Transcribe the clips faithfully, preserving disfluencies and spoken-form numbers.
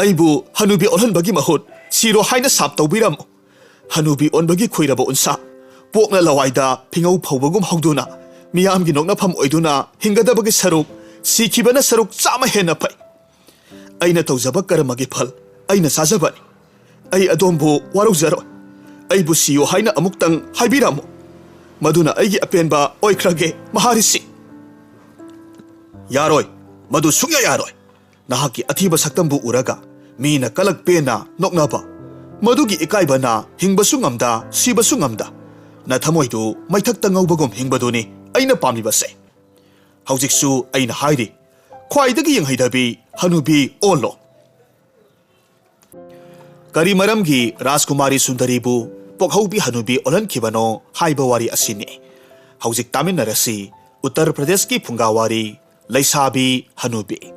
ꯑꯩꯕꯨ ꯍꯅꯨꯕꯤ ꯑꯣꯜꯍꯟꯕꯒꯤ ꯃꯍꯨꯠ ꯁꯤꯔꯣ ꯍꯥꯏꯅ ꯁꯥꯞ ꯇꯧꯕꯤꯔꯝꯃꯨ꯫ ꯍꯅꯨꯕꯤ ꯑꯣꯟꯕꯒꯤ ꯈꯨꯏꯔꯕ ꯎꯟꯁꯥ, ꯄꯣꯛꯅ ꯂꯋꯥꯏꯗ ꯐꯤꯉꯧ ꯐꯧꯕꯒꯨꯝ ꯍꯧꯗꯨꯅ, ꯃꯤꯌꯥꯝꯒꯤ ꯅꯣꯛꯅꯐꯝ ꯑꯣꯏꯗꯨꯅ ꯍꯤꯡꯒꯗꯕꯒꯤ ꯁꯔꯨꯛ, ꯁꯤꯈꯤꯕꯅ ꯁꯔꯨꯛ ꯆꯥꯝꯃ ꯍꯦꯟꯅ ꯐꯩ꯫ ꯑꯩꯅ ꯇꯧꯖꯕ ꯀꯔꯃꯒꯤ ꯐꯜ ꯑꯩꯅ ꯆꯥꯖꯕꯅꯤ꯫ ꯑꯩ ꯑꯗꯣꯝꯕꯨ ꯋꯥꯔꯧꯖꯔꯣꯏ꯫ ꯑꯩꯕꯨ ꯁꯤꯌꯨ ꯍꯥꯏꯅ ꯑꯃꯨꯛꯇꯪ ꯍꯥꯏꯕꯤꯔꯝꯃꯨ꯫ ꯃꯗꯨꯅ ꯑꯩꯒꯤ ꯑꯄꯦꯟꯕ ꯑꯣꯏꯈ꯭ꯔꯒꯦ, ꯃꯍꯥꯔꯤꯁꯤ꯫ ꯌꯥꯔꯣꯏ, ꯃꯗꯨ ꯁꯨꯡꯌꯥ ꯌꯥꯔꯣꯏ꯫ ꯅꯍꯥꯛꯀꯤ ꯑꯊꯤꯕ ꯁꯛꯇꯝꯕꯨ ꯎꯔꯒ ꯃꯤꯅ ꯀꯂꯛ ꯄꯦꯟꯅ ꯅꯣꯛꯅꯕ, ꯃꯗꯨꯒꯤ ꯏꯀꯥꯏꯕꯅ ꯍꯤꯡꯕꯁꯨ ꯉꯝꯗ, ꯁꯤꯕꯁꯨ ꯉꯝꯗ, ꯅꯊꯃꯣꯏꯗꯨ ꯃꯩꯊꯛꯇ ꯉꯧꯕꯒꯨꯝ ꯍꯤꯡꯕꯗꯨꯅꯤ ꯑꯩꯅ ꯄꯥꯝꯂꯤꯕꯁꯦ꯫ ꯍꯧꯖꯤꯛꯁꯨ ꯑꯩꯅ ꯍꯥꯏꯔꯤ, ꯈ꯭ꯋꯥꯏꯗꯒꯤ ꯌꯦꯡꯍꯩꯗꯕꯤ ꯍꯅꯨꯕꯤ ꯑꯣꯜꯂꯣ꯫ ꯀꯔꯤ ꯃꯔꯝꯒꯤ ꯔꯥꯖꯀꯨꯃꯥꯔꯤ ꯁꯨꯟꯗꯔꯤꯕꯨ ꯄꯣꯛꯍꯧꯕꯤ ꯍꯅꯨꯕꯤ ꯑꯣꯜꯍꯟꯈꯤꯕꯅꯣ ꯍꯥꯏꯕ ꯋꯥꯔꯤ ꯑꯁꯤꯅꯤ꯫ ꯍꯧꯖꯤꯛ ꯇꯥꯃꯤꯟꯅꯔꯁꯤ ꯎꯠꯇꯔ ꯄ꯭ꯔꯗꯦꯁꯀꯤ ꯐꯨꯡꯒꯥꯋꯥꯔꯤ ꯂꯩꯁꯥꯕꯤ ꯍꯅꯨꯕꯤ꯫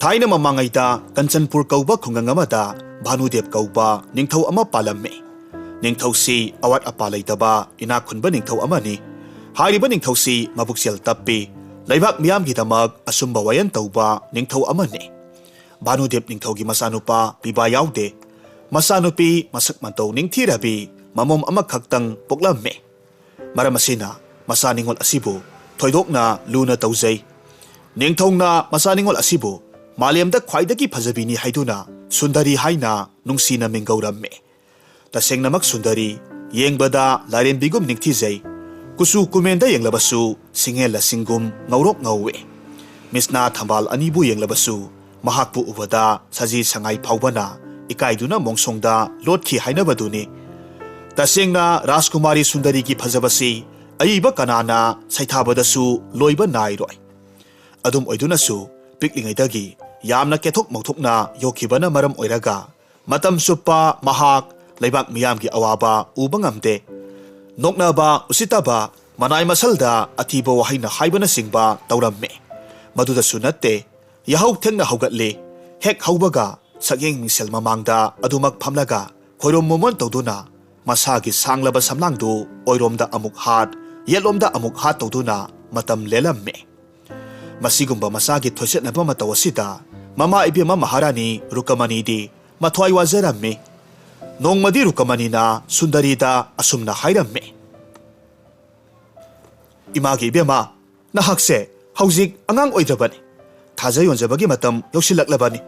ꯊꯥꯏꯅ ꯃꯃꯥꯡꯉꯩꯗ ꯀꯟꯆꯟꯄꯨꯔ ꯀꯧꯕ ꯈꯨꯡꯒꯪ ꯑꯃꯗ ꯚꯥꯅꯨꯗꯦꯕ ꯀꯧꯕ ꯅꯤꯡꯊꯧ ꯑꯃ ꯄꯥꯜꯂꯝꯃꯤ꯫ ꯅꯤꯡꯊꯧꯁꯤ ꯑꯋꯥꯠ ꯑꯄꯥ ꯂꯩꯇꯕ ꯏꯅꯥꯛ ꯈꯨꯟꯕ ꯅꯤꯡꯊꯧ ꯑꯃꯅꯤ꯫ ꯍꯥꯏꯔꯤꯕ ꯅꯤꯡꯊꯧꯁꯤ ꯃꯕꯨꯛꯆꯦꯜ ꯇꯞꯄꯤ, ꯂꯩꯕꯥꯛ ꯃꯤꯌꯥꯝꯒꯤꯗꯃꯛ ꯑꯆꯨꯝꯕ ꯋꯥꯌꯦꯜ ꯇꯧꯕ ꯅꯤꯡꯊꯧ ꯑꯃꯅꯤ꯫ ꯚꯥꯅꯨꯗꯦꯕ ꯅꯤꯡꯊꯧꯒꯤ ꯃꯆꯥꯅꯨꯄꯥ ꯄꯤꯕ ꯌꯥꯎꯗꯦ꯫ ꯃꯆꯥꯅꯨꯄꯤ ꯃꯁꯛ ꯃꯇꯧ ꯅꯤꯡꯊꯤꯔꯕꯤ ꯃꯃꯣꯝ ꯑꯃꯈꯛꯇꯪ ꯄꯣꯛꯂꯝꯃꯤ꯫ ꯃꯔꯝ ꯑꯁꯤꯅ ꯃꯆꯥ ꯅꯤꯡꯉꯣꯜ ꯑꯁꯤꯕꯨ ꯊꯣꯏꯗꯣꯛꯅ ꯂꯨꯅ ꯇꯧꯖꯩ꯫ ꯅꯤꯡꯊꯧꯅ ꯃꯆꯥ ꯅꯤꯡꯉꯣꯜ ꯑꯁꯤꯕꯨ ꯃꯥꯂꯦꯝꯗ ꯈ꯭ꯋꯥꯏꯗꯒꯤ ꯐꯖꯕꯤꯅꯤ ꯍꯥꯏꯗꯨꯅ ꯁꯨꯟꯗꯔꯤ ꯍꯥꯏꯅ ꯅꯨꯡꯁꯤꯅ ꯃꯤꯡꯒꯧꯔꯝꯃꯤ꯫ ꯇꯁꯦꯡꯅꯃꯛ ꯁꯨꯟꯗꯔꯤ ꯌꯦꯡꯕꯗ ꯂꯥꯏꯔꯦꯝꯕꯤꯒꯨꯝ ꯅꯤꯡꯊꯤꯖꯩ꯫ ꯀꯨꯆꯨ ꯀꯨꯃꯦꯟꯗ ꯌꯦꯡꯂꯕꯁꯨ ꯁꯤꯡꯍꯦꯟ ꯂꯁꯤꯡꯒꯨꯝ ꯉꯧꯔꯣꯛ ꯉꯧꯏ꯫ ꯃꯤꯠꯁꯅꯥ ꯊꯝꯕꯥꯜ ꯑꯅꯤꯕꯨ ꯌꯦꯡꯂꯕꯁꯨ ꯃꯍꯥꯛꯄꯨ ꯎꯕꯗ ꯁꯖꯤ ꯁꯉꯥꯏ ꯐꯥꯎꯕꯅ ꯏꯀꯥꯏꯗꯨꯅ ꯃꯣꯡꯁꯣꯡꯗ ꯂꯣꯠꯈꯤ ꯍꯥꯏꯅꯕꯗꯨꯅꯤ꯫ ꯇꯁꯦꯡꯅ ꯔꯥꯖꯀꯨꯃꯥꯔꯤ ꯁꯨꯟꯗꯔꯤꯒꯤ ꯐꯖꯕꯁꯤ ꯑꯏꯕ ꯀꯅꯥꯅ ꯁꯩꯊꯥꯕꯗꯁꯨ ꯂꯣꯏꯕ ꯅꯥꯏꯔꯣꯏ꯫ ꯑꯗꯨꯝ ꯑꯣꯏꯗꯨꯅꯁꯨ ꯄꯤꯛꯂꯤꯉꯩꯗꯒꯤ ꯌꯥꯝꯅ ꯀꯦꯊꯣꯛ ꯃꯧꯊꯣꯛꯅ ꯌꯣꯛꯈꯤꯕꯅ ꯃꯔꯝ ꯑꯣꯏꯔꯒ ꯃꯇꯝ ꯆꯨꯞꯄ ꯃꯍꯥꯛ ꯂꯩꯕꯥꯛ ꯃꯤꯌꯥꯝꯒꯤ ꯑꯋꯥꯕ ꯎꯕ ꯉꯝꯗꯦ꯫ ꯅꯣꯛꯅꯕ, ꯎꯁꯤꯠꯇꯕ, ꯃꯅꯥꯏ ꯃꯁꯜꯗ ꯑꯊꯤꯕ ꯋꯥꯍꯩꯅ ꯍꯥꯏꯕꯅꯆꯤꯡꯕ ꯇꯧꯔꯝꯃꯤ꯫ ꯃꯗꯨꯗꯁꯨ ꯅꯠꯇꯦ, ꯌꯥꯍꯧ ꯊꯦꯡꯅ ꯍꯧꯒꯠꯂꯤ꯫ ꯍꯦꯛ ꯍꯧꯕꯒ ꯁꯛꯌꯦꯡ ꯃꯤꯡꯁꯦꯜ ꯃꯃꯥꯡꯗ ꯑꯗꯨꯃꯛ ꯐꯝꯂꯒ ꯈꯣꯏꯔꯨꯝ ꯃꯣꯃꯣꯟ ꯇꯧꯗꯨꯅ ꯃꯁꯥꯒꯤ ꯁꯥꯡꯂꯕ ꯁꯝꯂꯥꯡꯗꯨ ꯑꯣꯏꯔꯣꯝꯗ ꯑꯃꯨꯛ ꯍꯥꯠ, ꯌꯦꯠꯂꯣꯝꯗ ꯑꯃꯨꯛ ꯍꯥꯠ ꯇꯧꯗꯨꯅ ꯃꯇꯝ ꯂꯦꯜꯂꯝꯃꯤ꯫ ꯃꯁꯤꯒꯨꯝꯕ ꯃꯆꯥꯒꯤ ꯊꯣꯏꯁꯠꯅꯕ ꯃꯇꯧ ꯑꯁꯤꯗ ꯃꯃꯥ ꯏꯕꯦꯝꯃ ꯃꯍꯥꯔꯥꯅꯤ ꯔꯨꯀꯃꯅꯤꯗꯤ ꯃꯊ꯭ꯋꯥꯏ ꯋꯥꯖꯔꯝꯃꯤ꯫ ꯅꯣꯡꯃꯗꯤ ꯔꯨꯀꯃꯅꯤꯅ ꯁꯨꯟꯗꯔꯤꯗ ꯑꯁꯨꯝꯅ ꯍꯥꯏꯔꯝꯃꯤ, "ꯏꯃꯥꯒꯤ ꯏꯕꯦꯝꯃ, ꯅꯍꯥꯛꯁꯦ ꯍꯧꯖꯤꯛ ꯑꯉꯥꯡ ꯑꯣꯏꯗ꯭ꯔꯕꯅꯤ꯫ ꯊꯥꯖ ꯌꯣꯟꯖꯕꯒꯤ ꯃꯇꯝ ꯌꯧꯁꯤꯜꯂꯛꯂꯕꯅꯤ꯫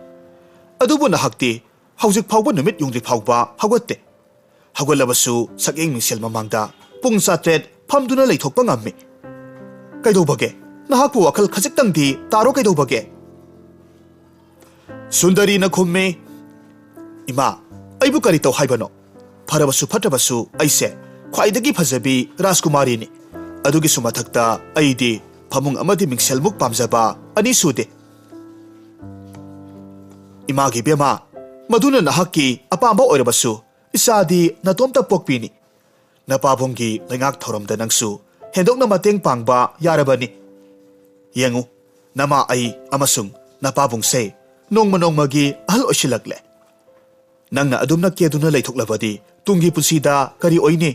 ꯑꯗꯨꯕꯨ ꯅꯍꯥꯛꯇꯤ ꯍꯧꯖꯤꯛ ꯐꯥꯎꯕ ꯅꯨꯃꯤꯠ ꯌꯨꯡꯗ꯭ꯔꯤ ꯐꯥꯎꯕ ꯍꯧꯒꯠꯇꯦ꯫ ꯍꯧꯒꯠꯂꯕꯁꯨ ꯁꯛꯌꯦꯡ ꯃꯤꯡꯁꯦꯜ ꯃꯃꯥꯡꯗ ꯄꯨꯡ ꯆꯥꯇ꯭ꯔꯦꯠ ꯐꯝꯗꯨꯅ ꯂꯩꯊꯣꯛꯄ ꯉꯝꯃꯤ꯫ ꯀꯩꯗꯧꯕꯒꯦ? ꯅꯍꯥꯛꯄꯨ ꯋꯥꯈꯜ ꯈꯖꯤꯛꯇꯪꯗꯤ ꯇꯥꯔꯣ ꯀꯩꯗꯧꯕꯒꯦ?" ꯁꯨꯟꯗꯔꯤꯅ ꯈꯨꯝꯃꯤ, "ꯏꯃꯥ, ꯑꯩꯕꯨ ꯀꯔꯤ ꯇꯧ ꯍꯥꯏꯕꯅꯣ? ꯐꯔꯕꯁꯨ ꯐꯠꯇ꯭ꯔꯕꯁꯨ ꯑꯩꯁꯦ ꯈ꯭ꯋꯥꯏꯗꯒꯤ ꯐꯖꯕꯤ ꯔꯥꯖꯀꯨꯃꯥꯔꯤꯅꯤ꯫ ꯑꯗꯨꯒꯤꯁꯨ ꯃꯊꯛꯇ ꯑꯩꯗꯤ ꯐꯃꯨꯡ ꯑꯃꯗꯤ ꯃꯤꯡꯁꯦꯜꯃꯨꯛ ꯄꯥꯝꯖꯕ ꯑꯅꯤ ꯁꯨꯗꯦ꯫ ꯏꯃꯥꯒꯤ ꯏꯕꯦꯝꯃ, ꯃꯗꯨꯅ ꯅꯍꯥꯛꯀꯤ ꯑꯄꯥꯝꯕ ꯑꯣꯏꯔꯕꯁꯨ ꯏꯆꯥꯗꯤ ꯅꯇꯣꯝꯇ ꯄꯣꯛꯄꯤꯅꯤ꯫ ꯅꯄꯥꯕꯨꯡꯒꯤ ꯂꯩꯉꯥꯛ ꯊꯧꯔꯝꯗ ꯅꯪꯁꯨ ꯍꯦꯟꯗꯣꯛꯅ ꯃꯇꯦꯡ ꯄꯥꯡꯕ ꯌꯥꯔꯕꯅꯤ꯫ ꯌꯦꯡꯉꯨ, ꯅꯃꯥ ꯑꯩ ꯑꯃꯁꯨꯡ ꯅꯄꯥꯕꯨꯡꯁꯦ ꯅꯣꯡꯃ ꯅꯣꯡꯃꯒꯤ ꯑꯍꯜ ꯑꯣꯏꯁꯤꯜꯂꯛꯂꯦ꯫ ꯅꯪꯅ ꯑꯗꯨꯝꯅ ꯀꯦꯗꯨꯅ ꯂꯩꯊꯣꯛꯂꯕꯗꯤ ꯇꯨꯡꯒꯤ ꯄꯨꯟꯁꯤꯗ ꯀꯔꯤ ꯑꯣꯏꯅꯤ?"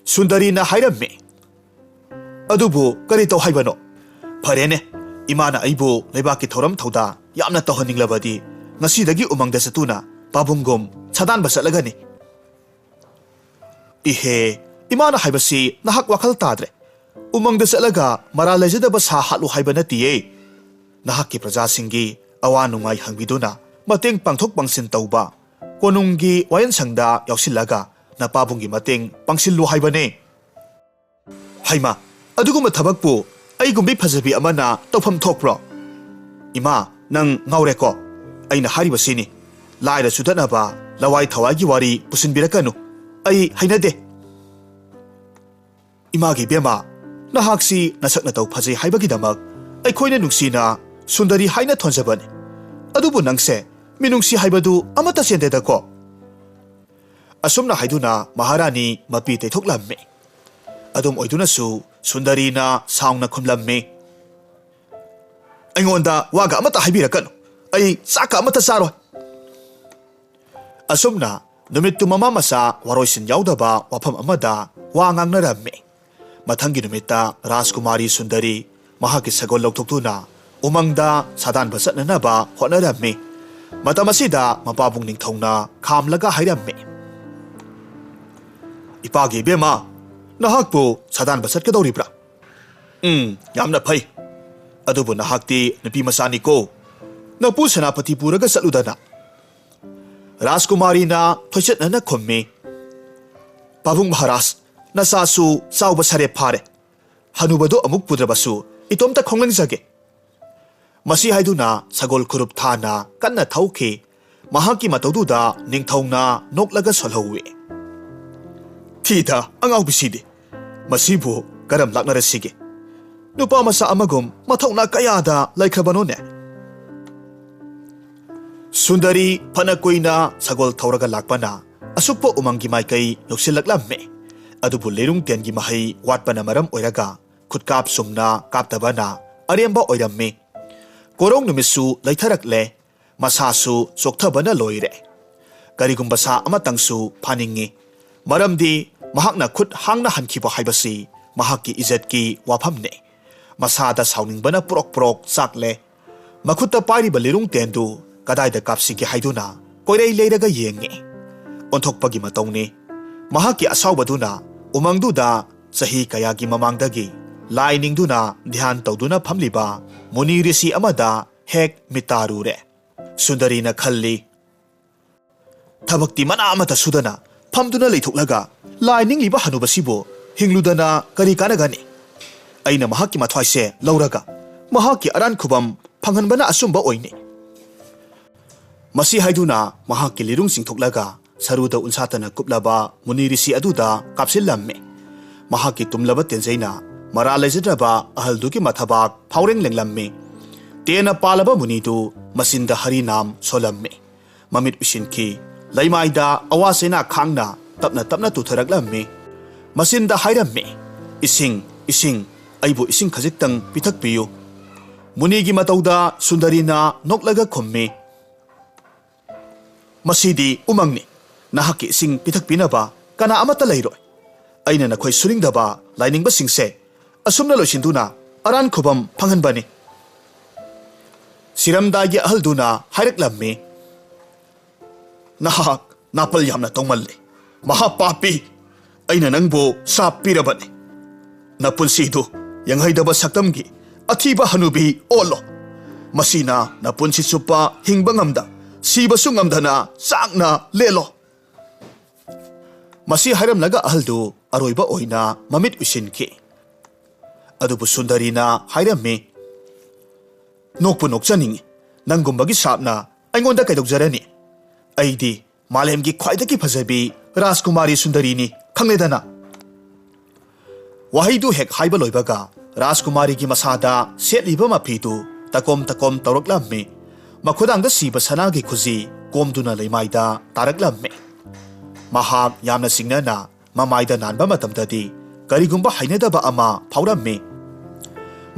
ꯁꯨꯟꯗꯔꯤꯅ ꯍꯥꯏꯔꯝꯃꯤ, "ꯑꯗꯨꯕꯨ ꯀꯔꯤ ꯇꯧ ꯍꯥꯏꯕꯅꯣ? ꯐꯔꯦꯅꯦ, ꯏꯃꯥꯅ ꯑꯩꯕꯨ ꯂꯩꯕꯥꯛꯀꯤ ꯊꯧꯔꯝ ꯊꯧꯗꯥ ꯌꯥꯝꯅ ꯇꯧꯍꯟꯅꯤꯡꯂꯕꯗꯤ ꯉꯁꯤꯗꯒꯤ ꯎꯃꯪꯗ ꯆꯠꯇꯨꯅ ꯄꯥꯕꯨꯡꯒꯨꯝ ꯁꯥꯗꯥꯟꯕ ꯆꯠꯂꯒꯅꯤ꯫" "ꯏꯍꯦ, ꯏꯃꯥꯅ ꯍꯥꯏꯕꯁꯤ ꯅꯍꯥꯛ ꯋꯥꯈꯜ ꯇꯥꯗ꯭ꯔꯦ꯫ ꯎꯃꯪꯗ ꯆꯠꯂꯒ ꯃꯔꯥꯜ ꯂꯩꯖꯗꯕ ꯁꯥ ꯍꯥꯠꯂꯨ ꯍꯥꯏꯕ ꯅꯠꯇꯤꯌꯦ꯫ ꯅꯍꯥꯛꯀꯤ ꯄ꯭ꯔꯖꯥꯁꯤꯡꯒꯤ ꯑꯋꯥ ꯅꯨꯡꯉꯥꯏ ꯍꯪꯕꯤꯗꯨꯅ ꯃꯇꯦꯡ ꯄꯥꯡꯊꯣꯛ ꯄꯥꯡꯁꯤꯟ ꯇꯧꯕ, ꯀꯣꯅꯨꯡꯒꯤ ꯋꯥꯌꯦꯜꯁꯪꯗ ꯌꯥꯎꯁꯤꯜꯂꯒ ꯅꯄꯥꯕꯨꯡꯒꯤ ꯃꯇꯦꯡ ꯄꯥꯡꯁꯤꯜꯂꯨ ꯍꯥꯏꯕꯅꯦ꯫" "ꯍꯩꯃꯥ, ꯑꯗꯨꯒꯨꯝꯕ ꯊꯕꯛꯄꯨ ꯑꯩꯒꯨꯝꯕꯤ ꯐꯖꯕꯤ ꯑꯃꯅ ꯇꯧꯐꯝ ꯊꯣꯛꯄ꯭ꯔꯣ? ꯏꯃꯥ, ꯅꯪ ꯉꯥꯎꯔꯦꯀꯣ꯫ ꯑꯩꯅ ꯍꯥꯏꯔꯤꯕꯁꯤꯅꯤ꯫ ꯂꯥꯏꯔ ꯆꯨꯗꯠꯅꯕ, ꯂꯋꯥꯏ ꯊꯋꯥꯏꯒꯤ ꯋꯥꯔꯤ ꯄꯨꯁꯤꯟꯕꯤꯔꯛꯀꯅꯨ꯫ ꯑꯩ ꯍꯩꯅꯗꯦ꯫" "ꯏꯃꯥꯒꯤ ꯏꯕꯦꯝꯃ, ꯅꯍꯥꯛꯁꯤ ꯅꯁꯛ ꯅꯇꯧ ꯐꯖꯩ ꯍꯥꯏꯕꯒꯤꯗꯃꯛ ꯑꯩꯈꯣꯏꯅ ꯅꯨꯡꯁꯤꯅ ꯁꯨꯟꯗꯔꯤ ꯍꯥꯏꯅ ꯊꯣꯟꯖꯕꯅꯤ꯫ ꯑꯗꯨꯕꯨ ꯅꯪꯁꯦ ꯃꯤꯅꯨꯡꯁꯤ ꯍꯥꯏꯕꯗꯨ ꯑꯃꯠꯇ ꯆꯦꯟꯗꯦꯗꯀꯣ꯫" ꯑꯁꯨꯝꯅ ꯍꯥꯏꯗꯨꯅ ꯃꯍꯥꯔꯥꯅꯤ ꯃꯄꯤ ꯇꯩꯊꯣꯛꯂꯝꯃꯤ꯫ ꯑꯗꯨꯝ ꯑꯣꯏꯗꯨꯅꯁꯨ ꯁꯨꯟꯗꯔꯤꯅ ꯁꯥꯎꯅ ꯈꯨꯝꯂꯝꯃꯤ, "ꯑꯩꯉꯣꯟꯗ ꯋꯥꯒ ꯑꯃꯠꯇ ꯍꯥꯏꯕꯤꯔꯛꯀꯅꯨ꯫ ꯑꯩ ꯆꯥꯛꯀ ꯑꯃꯠꯇ ꯆꯥꯔꯣꯏ꯫" ꯑꯁꯨꯝꯅ ꯅꯨꯃꯤꯠꯇꯨ ꯃꯃꯥ ꯃꯆꯥ ꯋꯥꯔꯣꯏꯁꯤꯟ ꯌꯥꯎꯗꯕ ꯋꯥꯐꯝ ꯑꯃꯗ ꯋꯥ ꯉꯥꯡꯅꯔꯝꯃꯤ꯫ ꯃꯊꯪꯒꯤ ꯅꯨꯃꯤꯠꯇ ꯔꯥꯖꯀꯨꯃꯥꯔꯤ ꯁꯨꯟꯗꯔꯤ ꯃꯍꯥꯛꯀꯤ ꯁꯒꯣꯜ ꯂꯧꯊꯣꯛꯇꯨꯅ ꯎꯃꯪꯗ ꯁꯥꯗꯥꯟꯕ ꯆꯠꯅꯅꯕ ꯍꯣꯠꯅꯔꯝꯃꯤ꯫ ꯃꯇꯝ ꯑꯁꯤꯗ ꯃꯄꯥꯕꯨꯡ ꯅꯤꯡꯊꯧꯅ ꯈꯥꯝꯂꯒ ꯍꯥꯏꯔꯝꯃꯤ, "ꯏꯄꯥꯒꯤ ꯏꯕꯦꯝꯃ, ꯅꯍꯥꯛꯄꯨ ꯁꯥꯗꯥꯟꯕ ꯆꯠꯀꯗꯧꯔꯤꯕ꯭ꯔꯥ? ꯎꯝ, ꯌꯥꯝꯅ ꯐꯩ꯫ ꯑꯗꯨꯕꯨ ꯅꯍꯥꯛꯇꯤ ꯅꯨꯄꯤ ꯃꯆꯥꯅꯤꯀꯣ꯫ ꯅꯄꯨ ꯁꯦꯅꯥꯄꯇꯤ ꯄꯨꯔꯒ ꯆꯠꯂꯨꯗꯅ꯫" ꯔꯥꯖꯀꯨꯃꯥꯔꯤꯅ ꯊꯣꯏꯆꯠꯅꯅ ꯈꯨꯝꯃꯤ, "ꯄꯥꯕꯨꯡ ꯃꯍꯥꯔꯥꯖ, ꯅꯆꯥꯁꯨ ꯆꯥꯎꯕ ꯁꯥꯔꯦꯞ ꯐꯥꯔꯦ꯫ ꯍꯅꯨꯕꯗꯨ ꯑꯃꯨꯛ ꯄꯨꯗ꯭ꯔꯕꯁꯨ ꯏꯇꯣꯝꯇ ꯈꯣꯡꯂꯪꯖꯒꯦ꯫" ꯃꯁꯤ ꯍꯥꯏꯗꯨꯅ ꯁꯒꯣꯜ ꯈꯨꯔꯨꯞ ꯊꯥꯅ ꯀꯟꯅ ꯊꯧꯈꯤ꯫ ꯃꯍꯥꯛꯀꯤ ꯃꯇꯧꯗꯨꯗ ꯅꯤꯡꯊꯧꯅ ꯅꯣꯛꯂꯒ ꯁꯣꯜꯍꯧꯏ꯫ "ꯊꯤꯗ ꯑꯉꯥꯎꯕꯤꯁꯤꯗꯤ꯫ ꯃꯁꯤꯕꯨ ꯀꯔꯝ ꯂꯥꯛꯅꯔꯁꯤꯒꯦ? ꯅꯨꯄꯥ ꯃꯆꯥ ꯑꯃꯒꯨꯝ ꯃꯊꯧꯅꯥ ꯀꯌꯥꯗ ꯂꯩꯈ꯭ꯔꯕꯅꯣꯅꯦ?" ꯁꯨꯟꯗꯔꯤ ꯐꯅ ꯀꯨꯏꯅ ꯁꯒꯣꯜ ꯊꯧꯔꯒ ꯂꯥꯛꯄꯅ ꯑꯁꯨꯛꯄ ꯎꯃꯪꯒꯤ ꯃꯥꯏꯀꯩ ꯌꯧꯁꯤꯜꯂꯛꯂꯝꯃꯤ꯫ ꯑꯗꯨꯕꯨ ꯂꯤꯔꯨꯡ ꯇꯦꯟꯒꯤ ꯃꯍꯩ ꯋꯥꯠꯄꯅ ꯃꯔꯝ ꯑꯣꯏꯔꯒ ꯈꯨꯠꯀꯥꯞ ꯆꯨꯝꯅ ꯀꯥꯞꯇꯕꯅ ꯑꯔꯦꯝꯕ ꯑꯣꯏꯔꯝꯃꯤ꯫ ꯀꯣꯔꯧ ꯅꯨꯃꯤꯠꯁꯨ ꯂꯩꯊꯔꯛꯂꯦ꯫ ꯃꯁꯥꯁꯨ ꯆꯣꯛꯊꯕꯅ ꯂꯣꯏꯔꯦ꯫ ꯀꯔꯤꯒꯨꯝꯕ ꯁꯥ ꯑꯃꯇꯪꯁꯨ ꯐꯥꯅꯤꯡꯏ꯫ ꯃꯔꯝꯗꯤ ꯃꯍꯥꯛꯅ ꯈꯨꯠ ꯍꯥꯡꯅ ꯍꯟꯈꯤꯕ ꯍꯥꯏꯕꯁꯤ ꯃꯍꯥꯛꯀꯤ ꯏꯖꯠꯀꯤ ꯋꯥꯐꯝꯅꯤ꯫ ꯃꯁꯥꯗ ꯁꯥꯎꯅꯤꯡꯕꯅ ꯄ꯭ꯔꯣꯛ ꯄ꯭ꯔꯣꯛ ꯆꯥꯛꯂꯦ꯫ ꯃꯈꯨꯠꯇ ꯄꯥꯏꯔꯤꯕ ꯂꯤꯔꯨꯡ ꯇꯦꯟꯗꯨ ꯀꯗꯥꯏꯗ ꯀꯥꯞꯁꯤꯒꯦ ꯍꯥꯏꯗꯨꯅ ꯀꯣꯏꯔꯩ ꯂꯩꯔꯒ ꯌꯦꯡꯉꯤ꯫ ꯑꯣꯟꯊꯣꯛꯄꯒꯤ ꯃꯇꯧꯅꯤ꯫ ꯃꯍꯥꯛꯀꯤ ꯑꯁꯥꯎꯕꯗꯨꯅ ꯎꯃꯪꯗꯨꯗ ꯆꯍꯤ ꯀꯌꯥꯒꯤ ꯃꯃꯥꯡꯗꯒꯤ ꯂꯥꯏ ꯅꯤꯡꯗꯨꯅ ꯙ꯭ꯌꯥꯟ ꯇꯧꯗꯨꯅ ꯐꯝꯂꯤꯕ ꯃꯨꯅꯤ ꯔꯤꯁꯤ ꯑꯃꯗ ꯍꯦꯛ ꯃꯤꯠꯇꯥꯔꯨꯔꯦ꯫ ꯁꯨꯟꯗꯔꯤꯅ ꯈꯜꯂꯤ, "ꯊꯕꯛꯇꯤ ꯃꯅꯥ ꯑꯃꯠꯇ ꯁꯨꯗꯅ ꯐꯝꯗꯨꯅ ꯂꯩꯊꯣꯛꯂꯒ ꯂꯥꯏ ꯅꯤꯡꯂꯤꯕ ꯍꯅꯨꯕꯁꯤꯕꯨ ꯍꯤꯡꯂꯨꯗꯅ ꯀꯔꯤ ꯀꯥꯟꯅꯒꯅꯤ? ꯑꯩꯅ ꯃꯍꯥꯛꯀꯤ ꯃꯊ꯭ꯋꯥꯏꯁꯦ ꯂꯧꯔꯒ ꯃꯍꯥꯛꯀꯤ ꯑꯔꯥꯟ ꯈꯨꯕꯝ ꯐꯪꯍꯟꯕꯅ ꯑꯆꯨꯝꯕ ꯑꯣꯏꯅꯤ꯫" ꯃꯁꯤ ꯍꯥꯏꯗꯨꯅ ꯃꯍꯥꯛꯀꯤ ꯂꯤꯔꯨꯡ ꯆꯤꯡꯊꯣꯛꯂꯒ ꯁꯔꯨꯗ ꯎꯟꯁꯥꯇꯅ ꯀꯨꯞꯂꯕ ꯃꯨꯅꯤ ꯔꯤꯁꯤ ꯑꯗꯨꯗ ꯀꯥꯞꯁꯤꯜꯂꯝꯃꯤ꯫ ꯃꯍꯥꯛꯀꯤ ꯇꯨꯝꯂꯕ ꯇꯦꯟꯖꯩꯅ ꯃꯔꯥ ꯂꯩꯖꯗ꯭ꯔꯕ ꯑꯍꯜꯗꯨꯒꯤ ꯃꯊꯕꯥꯛ ꯐꯥꯎꯔꯦꯡ ꯂꯦꯡꯂꯝꯃꯤ꯫ ꯇꯦꯟꯅ ꯄꯥꯜꯂꯕ ꯃꯨꯅꯤꯗꯨ ꯃꯆꯤꯟꯗ ꯍꯔꯤꯅꯥꯝ ꯁꯣꯜꯂꯝꯃꯤ꯫ ꯃꯃꯤꯠ ꯎꯏꯁꯤꯟꯈꯤ꯫ ꯂꯩꯃꯥꯏꯗ ꯑꯋꯥ ꯆꯩꯅꯥ ꯈꯥꯡꯅ ꯇꯞꯅ ꯇꯞꯅ ꯇꯨꯊꯔꯛꯂꯝꯃꯤ꯫ ꯃꯆꯤꯟꯗ ꯍꯥꯏꯔꯝꯃꯤ, "ꯏꯁꯤꯡ, ꯏꯁꯤꯡ, ꯑꯩꯕꯨ ꯏꯁꯤꯡ ꯈꯖꯤꯛꯇꯪ ꯄꯤꯊꯛꯄꯤꯌꯨ꯫" ꯃꯨꯅꯤꯒꯤ ꯃꯇꯧꯗ ꯁꯨꯟꯗꯔꯤꯅ ꯅꯣꯛꯂꯒ ꯈꯨꯝꯃꯤ, "ꯃꯁꯤꯗꯤ ꯎꯃꯪꯅꯤ꯫ ꯅꯍꯥꯛꯀꯤ ꯏꯁꯤꯡ ꯄꯤꯊꯛꯄꯤꯅꯕ ꯀꯅꯥ ꯑꯃꯠꯇ ꯂꯩꯔꯣꯏ꯫ ꯑꯩꯅ ꯅꯈꯣꯏ ꯁꯨꯅꯤꯡꯗꯕ ꯂꯥꯏꯅꯤꯡꯕꯁꯤꯡꯁꯦ ꯑꯁꯨꯝꯅ ꯂꯣꯏꯁꯤꯟꯗꯨꯅ ꯑꯔꯥꯟ ꯈꯨꯕꯝ ꯐꯪꯍꯟꯕꯅꯤ꯫ ꯁꯤꯔꯝꯗꯥꯏꯒꯤ ꯑꯍꯜꯗꯨꯅ ꯍꯥꯏꯔꯛꯂꯝꯃꯤ, "ꯅꯍꯥꯛ ꯅꯥꯄꯜ ꯌꯥꯝꯅ ꯇꯧꯃꯜꯂꯤ꯫ ꯃꯍꯥꯛ ꯄꯥꯄꯤ꯫ ꯑꯩꯅ ꯅꯪꯕꯨ ꯁ꯭ꯔꯥꯞ ꯄꯤꯔꯕꯅꯤ꯫ ꯅꯄꯨꯟꯁꯤꯗꯨ ꯌꯦꯡꯍꯩꯗꯕ ꯁꯛꯇꯝꯒꯤ ꯑꯊꯤꯕ ꯍꯅꯨꯕꯤ ꯑꯣꯜꯂꯣ꯫ ꯃꯁꯤꯅ ꯅꯄꯨꯟꯁꯤ ꯆꯨꯞꯄ ꯍꯤꯡꯕ ꯉꯝꯗ, ꯁꯤꯕꯁꯨ ꯉꯝꯗꯅ ꯆꯥꯛꯅ ꯂꯦꯜꯂꯣ"꯫ ꯃꯁꯤ ꯍꯥꯏꯔꯝꯂꯒ ꯑꯍꯜꯗꯨ ꯑꯔꯣꯏꯕ ꯑꯣꯏꯅ ꯃꯃꯤꯠ ꯎꯏꯁꯤꯟꯈꯤ꯫ ꯑꯗꯨꯕꯨ ꯁꯨꯟꯗꯔꯤꯅ ꯍꯥꯏꯔꯝꯃꯤ, "ꯅꯣꯛꯄꯨ ꯅꯣꯛꯆꯅꯤꯡꯉꯤ꯫ ꯅꯪꯒꯨꯝꯕꯒꯤ ꯁ꯭ꯔꯥꯞꯅ ꯑꯩꯉꯣꯟꯗ ꯀꯩꯗꯧꯖꯔꯅꯤ? ꯑꯩꯗꯤ ꯃꯥꯂꯦꯝꯒꯤ ꯈ꯭ꯋꯥꯏꯗꯒꯤ ꯐꯖꯕꯤ ꯔꯥꯖꯀꯨꯃꯥꯔꯤ ꯁꯨꯟꯗꯔꯤꯅꯤ, ꯈꯪꯂꯦꯗꯅ"꯫ ꯋꯥꯍꯩꯗꯨ ꯍꯦꯛ ꯍꯥꯏꯕ ꯂꯣꯏꯕꯒ ꯔꯥꯖꯀꯨꯃꯥꯔꯤꯒꯤ ꯃꯁꯥꯗ ꯁꯦꯠꯂꯤꯕ ꯃꯐꯤꯗꯨ ꯇꯀꯣꯝ ꯇꯀꯣꯝ ꯇꯧꯔꯛꯂꯝꯃꯤ꯫ ꯃꯈꯨꯗꯥꯡꯗ ꯁꯤꯕ ꯁꯅꯥꯒꯤ ꯈꯨꯖꯤ ꯀꯣꯝꯗꯨꯅ ꯂꯩꯃꯥꯏꯗ ꯇꯥꯔꯛꯂꯝꯃꯤ꯫ ꯃꯍꯥꯛ ꯌꯥꯝꯅ ꯁꯤꯡꯅꯅ ꯃꯃꯥꯏꯗ ꯅꯥꯟꯕ ꯃꯇꯝꯗꯗꯤ ꯀꯔꯤꯒꯨꯝꯕ ꯍꯩꯅꯗꯕ ꯑꯃ ꯐꯥꯎꯔꯝꯃꯤ꯫